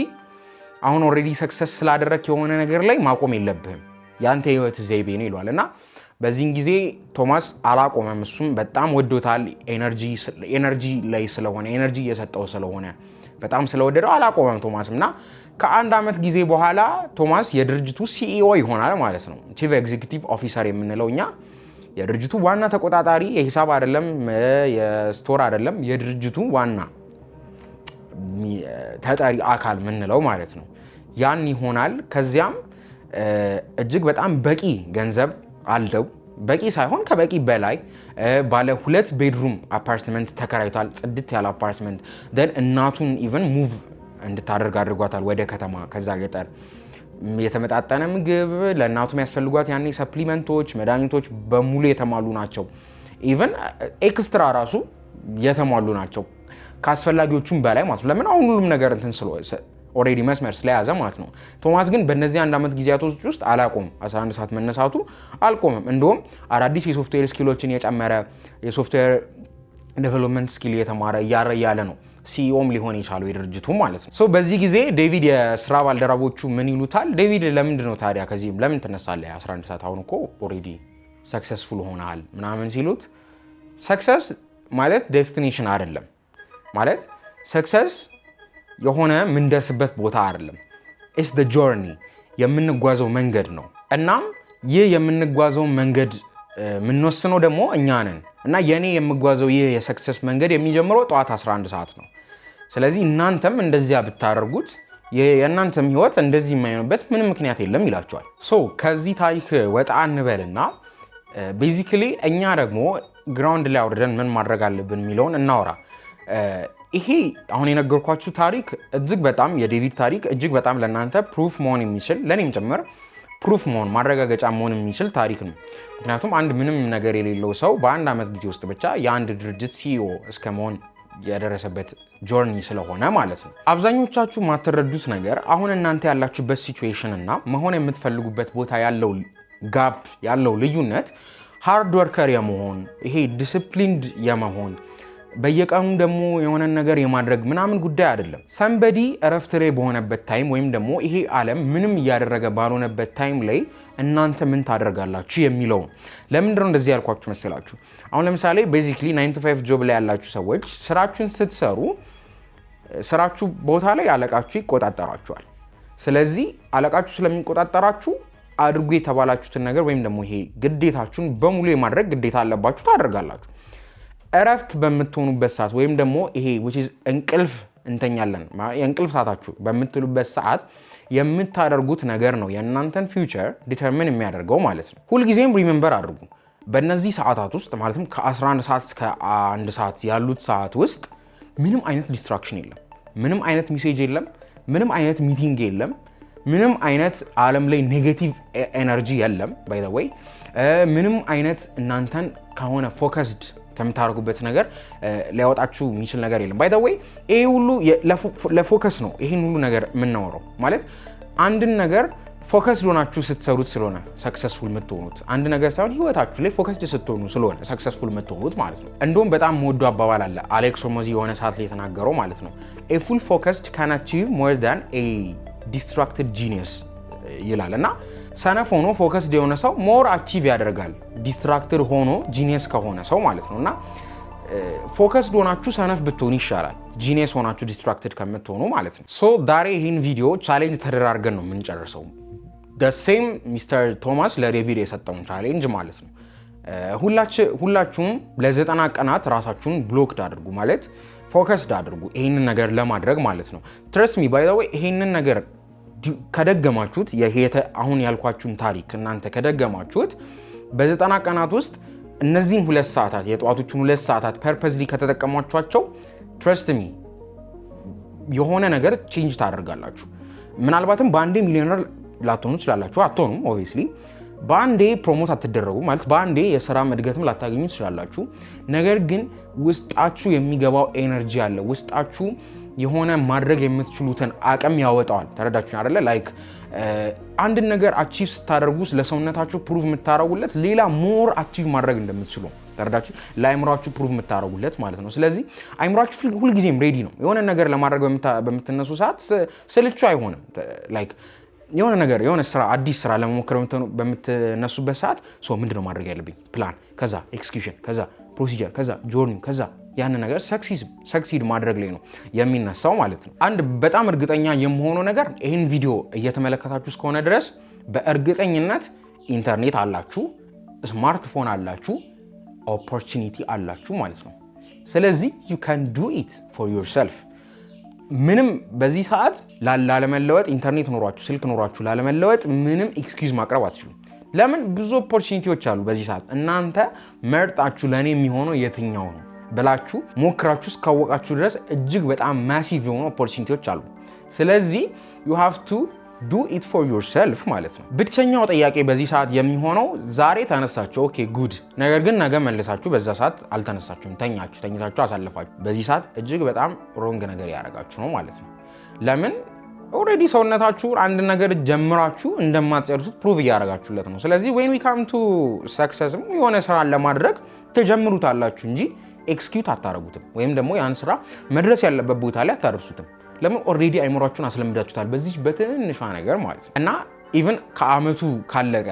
አሁን already success ስላደረክ የሆነ ነገር ላይ ማቆም የለብህም። ያንተ የህይወት ዘይቤ ነው ይለዋል። እና በዚህን ጊዜ ቶማስ አላቆመም። እሱም በጣም ወዶታል። Energy ላይ ስለሆነ፣ energy እየሰጠው ስለሆነ፣ በጣም ስለወደደው አላቆመም ቶማስም። እና ከአንድ ዓመት ጊዜ በኋላ ቶማስ የድርጅቱ CEO ይሆናል ማለት ነው። Chief executive officer የምንለው እኛ የድርጅቱ ዋና ተቆጣጣሪ፣ የሂሳብ አይደለም፣ የ store አይደለም፣ የድርጅቱ ዋና ተጠሪ አካል የምንለው ማለት ነው። ያን ይሆናል። ከዚያም እጅግ በጣም በቂ ገንዘብ አለው። በቂ ሳይሆን ከበቂ በላይ። ባለ ሁለት bedroom apartment ተከራይቷል። ጽድት ያለ apartment። Then እናቱን even move እንድታደርግ አድርጓታል ወደ ከተማ ከዛ ገጠር። የተመጣጠነ ምግብ፣ ለእናቱ የሚያስፈልጓት ያኔ supplement ኦች፣ መድኃኒቶች በሙሉ የተሟሉ ናቸው። Even extra ራሱ የተሟሉ ናቸው፣ ከአስፈላጊዎቹም በላይ ማለት ነው። ለምን አሁን ሁሉም ነገር እንትን Already መስመር ስለያዘ ማለት ነው። ቶማስ ግን በእነዚህ አንድ ዓመት ጊዜያቶች ውስጥ አላቆምም። 11 ሰዓት መነሳቱ አልቆምም። እንደውም አዳዲስ የ software skill ኦችን የጨመረ፣ የ software development skill እየተማረ እያረ እያለ ነው CEO ም ሊሆን የቻለው የድርጅቱ ማለት ነው። So በዚህ ጊዜ ዴቪድ የስራ ባልደረቦቹ ምን ይሉታል? "ዴቪድ፣ ለምንድን ነው ታዲያ ከዚህም ለምን ትነሳለህ 11 ሰዓት? አሁን እኮ already successful ሆነሃል" ምናምን ሲሉት፣ success ማለት destination አይደለም፣ ማለት success የሆነ የምንደርስበት ቦታ አይደለም። It's the journey፣ የምንጓዘው መንገድ ነው። እናም ይህ የምንጓዘው መንገድ የምንወስነው ደግሞ እኛ ነን እና የእኔ የምጓዘው ይህ የ success መንገድ የሚጀምረው ጠዋት 11 ሰዓት ነው። ስለዚህ እናንተም እንደዚያ ብታደርጉት የእናንተም ህይወት እንደዚህ የማይሆንበት ምንም ምክንያት የለም ይላቸዋል። So ከዚህ ታሪክ ወጣ እንበልና basically እኛ ደግሞ ground ላይ አውርደን ምን ማድረግ አለብን የሚለውን እናውራ። ይሄ አሁን የነገርኳችሁ ታሪክ እጅግ በጣም፣ የዴቪድ ታሪክ እጅግ በጣም ለእናንተ proof መሆን የሚችል፣ ለእኔም ጭምር proof መሆን፣ ማረጋገጫ መሆን የሚችል ታሪክ ነው። ምክንያቱም አንድ ምንም ነገር የሌለው ሰው በአንድ ዓመት ጊዜ ውስጥ ብቻ የአንድ ድርጅት CEO እስከ መሆን የደረሰበት journey ስለሆነ ማለት ነው። አብዛኞቻችሁ የማትረዱት ነገር አሁን እናንተ ያላችሁበት situation እና መሆን የምትፈልጉበት ቦታ ያለው gap፣ ያለው ልዩነት hard worker የመሆን፣ ይሄ disciplined የመሆን፣ በየቀኑ ደግሞ የሆነን ነገር የማድረግ ምናምን ጉዳይ አይደለም። Somebody እረፍት ላይ በሆነበት time ወይም ደግሞ ይሄ ዓለም ምንም እያደረገ ባልሆነበት time ላይ እናንተ ምን ታደርጋላችሁ የሚለው ነው። ለምንድነው እንደዚህ ያልኳችሁ መሰላችሁ? አሁን ለምሳሌ basically 9 to 5 job ላይ ያላችሁ ሰዎች ስራችሁን ስትሰሩ ስራችሁ ቦታ ላይ አለቃችሁ ይቆጣጠራችኋል። ስለዚህ አለቃችሁ ስለሚቆጣጠራችሁ አድርጉ የተባላችሁትን ነገር ወይም ደግሞ ይሄ ግዴታችሁን በሙሉ የማድረግ ግዴታ አለባችሁ፣ ታደርጋላችሁ። እረፍት በምትሆኑበት ሰዓት ወይም ደግሞ ይሄ which is እንቅልፍ እንተኛለን፣ የእንቅልፍ ሰዓታችሁ በምትሉበት ሰዓት የምታደርጉት ነገር ነው የእናንተን future determine የሚያደርገው ማለት ነው። ሁልጊዜም remember አድርጉ። በእነዚህ ሰዓታት ውስጥ፣ ማለትም ከ11 ሰዓት እስከ 1 ሰዓት ያሉት ሰዓት ውስጥ ምንም አይነት distraction የለም፣ ምንም አይነት message የለም፣ ምንም አይነት meeting የለም፣ ምንም አይነት ዓለም ላይ negative energy የለም። By the way፣ ምንም አይነት እናንተን ከሆነ focused ከምታደርጉበት ነገር ሊያወጣችሁ የሚችል ነገር የለም። By the way፣ ይሄ ሁሉ ለ focus ነው። ይሄን ሁሉ ነገር የምናወራው ማለት አንድን ነገር focus ሆናችሁ ስትሰሩት ስለሆነ successful የምትሆኑት፣ አንድ ነገር ሳይሆን ህይወታችሁ ላይ focused ስትሆኑ ስለሆነ successful የምትሆኑት ማለት ነው። እንደውም በጣም የምወደው አባባል አለ፣ አሌክስ ሆርሞዚ የሆነ ሰዓት ላይ የተናገረው ማለት ነው። "A full focused can achieve more than a distracted genius" ይላል። እና ሰነፍ ሆኖ focused የሆነ ሰው more achieve ያደርጋል distracted ሆኖ genius ከሆነ ሰው ማለት ነው። እና focused ሆናችሁ ሰነፍ ብትሆኑ ይሻላል genius ሆናችሁ distracted ከምትሆኑ ማለት ነው። So ዛሬ ይህን ቪዲዮ challenge ተደራርገን ነው የምንጨርሰው። Same ሚስተር ቶማስ ለዴቪድ የሰጠውን challenge ማለት ነው። ሁላችሁም ለ90 ቀናት ራሳችሁን blocked አድርጉ፣ ማለት focused አድርጉ ይሄንን ነገር ለማድረግ ማለት ነው። Trust me, by the way፣ ይሄንን ነገር ከደገማችሁት፣ አሁን ያልኳችሁን ታሪክ እናንተ ከደገማችሁት፣ በ90 ቀናት ውስጥ እነዚህን 2 ሰዓታት፣ የጠዋቶቹን 2 ሰዓታት purposely ከተጠቀማችኋቸው trust me፣ የሆነ ነገር change ታደርጋላችሁ። ምናልባትም በአንዴ ሚሊዮነር ላትሆኑ ትችላላችሁ። አትሆኑም obviously። በአንዴ promote አትደረጉ፣ ማለት በአንዴ የስራ እድገትም ላታገኙ ትችላላችሁ። ነገር ግን ውስጣችሁ የሚገባው energy አለ። ውስጣችሁ የሆነ ማድረግ የምትችሉትን አቅም ያወጣዋል። ተረዳችሁ አይደለ? Like አንድን ነገር achieve ስታደርጉ ለሰውነታችሁ prove የምታደርጉለት ሌላ more achieve ማድረግ እንደምትችሉ፣ ተረዳችሁ? ለአይምሯችሁ prove የምታደርጉለት ማለት ነው። ስለዚህ አይምሯችሁ ሁልጊዜም ready ነው። የሆነ ነገር ለማድረግ በምትነሱ ሰዓት ስልቹ አይሆንም። Like የሆነ ነገር፣ የሆነ ስራ፣ አዲስ ስራ ለመሞከር በምትነሱበት ሰዓት so ምንድነው ማድረግ ያለብኝ? ፕላን፣ ከዛ execution፣ ከዛ procedure፣ ከዛ journey፣ ከዛ ያንን ነገር succeed ማድረግ ላይ ነው የሚነሳው ማለት ነው። አንድ በጣም እርግጠኛ የምሆነው ነገር ይህን ቪዲዮ እየተመለከታችሁ እስከሆነ ድረስ በእርግጠኝነት ኢንተርኔት አላችሁ፣ ስማርትፎን አላችሁ፣ opportunity አላችሁ ማለት ነው። ስለዚህ you can do it for yourself። ምንም በዚህ ሰዓት ላለመለወጥ፣ ኢንተርኔት ኖሯችሁ ስልክ ኖሯችሁ ላለመለወጥ ምንም excuse ማቅረብ አትችሉም። ለምን? ብዙ opportunity ዎች አሉ በዚህ ሰዓት። እናንተ መርጣችሁ ለእኔ የሚሆነው የትኛው ነው ብላችሁ ሞክራችሁ እስካወቃችሁ ድረስ እጅግ በጣም massive የሆኑ opportunity ዎች አሉ። ስለዚህ you have to do it for yourself ማለት ነው። ብቸኛው ጥያቄ በዚህ ሰዓት የሚሆነው ዛሬ ተነሳችሁ፣ okay, good። ነገር ግን ነገ መልሳችሁ በዛ ሰዓት አልተነሳችሁም፣ ተኛችሁ፣ ተኝታችሁ አሳልፋችሁ፣ በዚህ ሰዓት እጅግ በጣም wrong ነገር ያደረጋችሁ ነው ማለት ነው። ለምን? Already ሰውነታችሁ አንድ ነገር ጀምራችሁ እንደማትጨርሱት prove እያደረጋችሁለት ነው። ስለዚህ when we come to success ም የሆነ ስራን ለማድረግ ትጀምሩታላችሁ እንጂ execute አታደርጉትም፣ ወይም ደግሞ ያን ስራ መድረስ ያለበት ቦታ ላይ አታደርሱትም። ለምን? Already አይምሯችሁን አስለምዳችሁታል በዚህ በትንሿ ነገር ማለት ነው። እና even ከአመቱ ካለቀ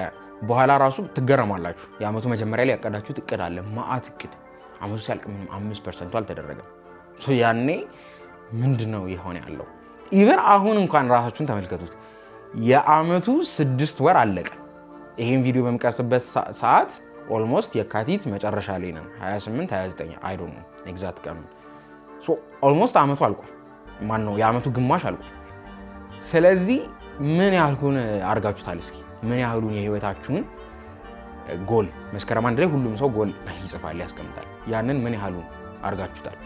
በኋላ ራሱ ትገረማላችሁ። የአመቱ መጀመሪያ ላይ ያቀዳችሁት እቅድ አለ፣ ማአት እቅድ። አመቱ ሲያልቅ ምንም 5% ኡ አልተደረገም። ያኔ ምንድን ነው የሆነ ያለው? Even አሁን እንኳን ራሳችሁን ተመልከቱት። የአመቱ 6 ወር አለቀ። ይሄን ቪዲዮ በምቀርጽበት ሰዓት almost የካቲት መጨረሻ ላይ ነን። 28፣ 29፣ I don't know exact ቀኑን። Almost አመቱ አልቋል። ማን ነው፣ የአመቱ ግማሽ አልቋል። ስለዚህ ምን ያህሉን አድርጋችሁታል? እስኪ ምን ያህሉን የህይወታችሁን ጎል፣ መስከረም 1 ላይ ሁሉም ሰው ጎል ይጽፋል፣ ያስቀምጣል። ያንን ምን ያህሉን አድርጋችሁታል?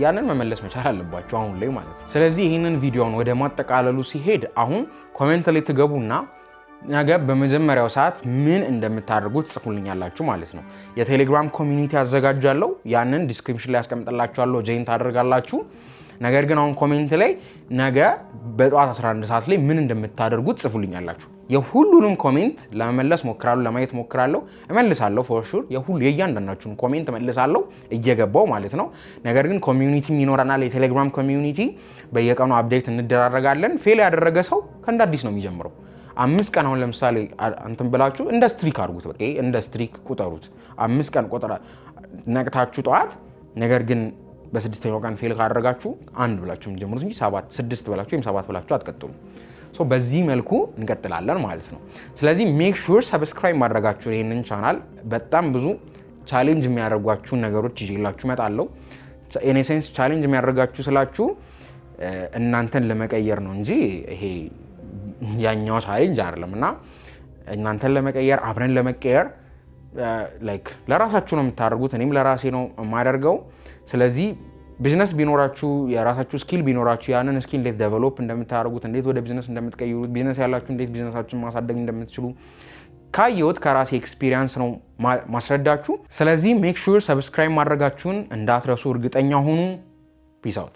ያንን መመለስ መቻል አለባችሁ አሁን ላይ ማለት ነው። ስለዚህ ይህንን ቪዲዮን ወደ ማጠቃለሉ ሲሄድ አሁን comment ላይ ትገቡና ነገ በመጀመሪያው ሰዓት ምን እንደምታደርጉት ትጽፉልኛላችሁ ማለት ነው። የቴሌግራም community አዘጋጃለሁ። ያንን description ላይ ያስቀምጥላችኋለሁ። Join ታደርጋላችሁ። ነገር ግን አሁን comment ላይ ነገ በጠዋት 11 ሰዓት ላይ ምን እንደምታደርጉት ጽፉልኛላችሁ። የሁሉንም comment ለመመለስ ሞክራለሁ፣ ለማየት ሞክራለሁ፣ እመልሳለሁ። For sure የሁሉ የእያንዳንዳችሁን comment እመልሳለሁ እየገባው ማለት ነው። ነገር ግን community ም ይኖረናል፣ የቴሌግራም community፣ በየቀኑ update እንደራረጋለን። Fail ያደረገ ሰው ከእንደ አዲስ ነው የሚጀምረው። 5 ቀን አሁን ለምሳሌ እንትን ብላችሁ እንደ streak አድርጉት። በቃ እንደ streak ቁጠሩት። 5 ቀን ቆጥራ ነቅታችሁ ጠዋት፣ ነገር ግን በስድስተኛው ቀን fail ካደረጋችሁ አንድ ብላችሁ የምትጀምሩት እንጂ ሰባት፣ ስድስት ብላችሁ ወይም ሰባት ብላችሁ አትቀጥሉ። በዚህ መልኩ እንቀጥላለን ማለት ነው። ስለዚህ make sure subscribe ማድረጋችሁ ይህንን ቻናል። በጣም ብዙ challenge የሚያደርጓችሁን ነገሮች ይዤላችሁ እመጣለሁ። In a sense challenge የሚያደርጋችሁ ስላችሁ እናንተን ለመቀየር ነው እንጂ ይሄ ያኛው challenge አይደለም። እና እናንተን ለመቀየር፣ አብረን ለመቀየር፣ like ለራሳችሁ ነው የምታደርጉት፣ እኔም ለራሴ ነው የማደርገው። ስለዚህ ቢዝነስ ቢኖራችሁ፣ የራሳችሁ skill ቢኖራችሁ፣ ያንን skill እንዴት develop እንደምታደርጉት፣ እንዴት ወደ ቢዝነስ እንደምትቀይሩት፣ ቢዝነስ ያላችሁ እንዴት ቢዝነሳችሁን ማሳደግ እንደምትችሉ ካየሁት ከራሴ experience ነው ማስረዳችሁ። ስለዚህ make sure subscribe ማድረጋችሁን እንዳትረሱ፣ እርግጠኛ ሁኑ። Peace out።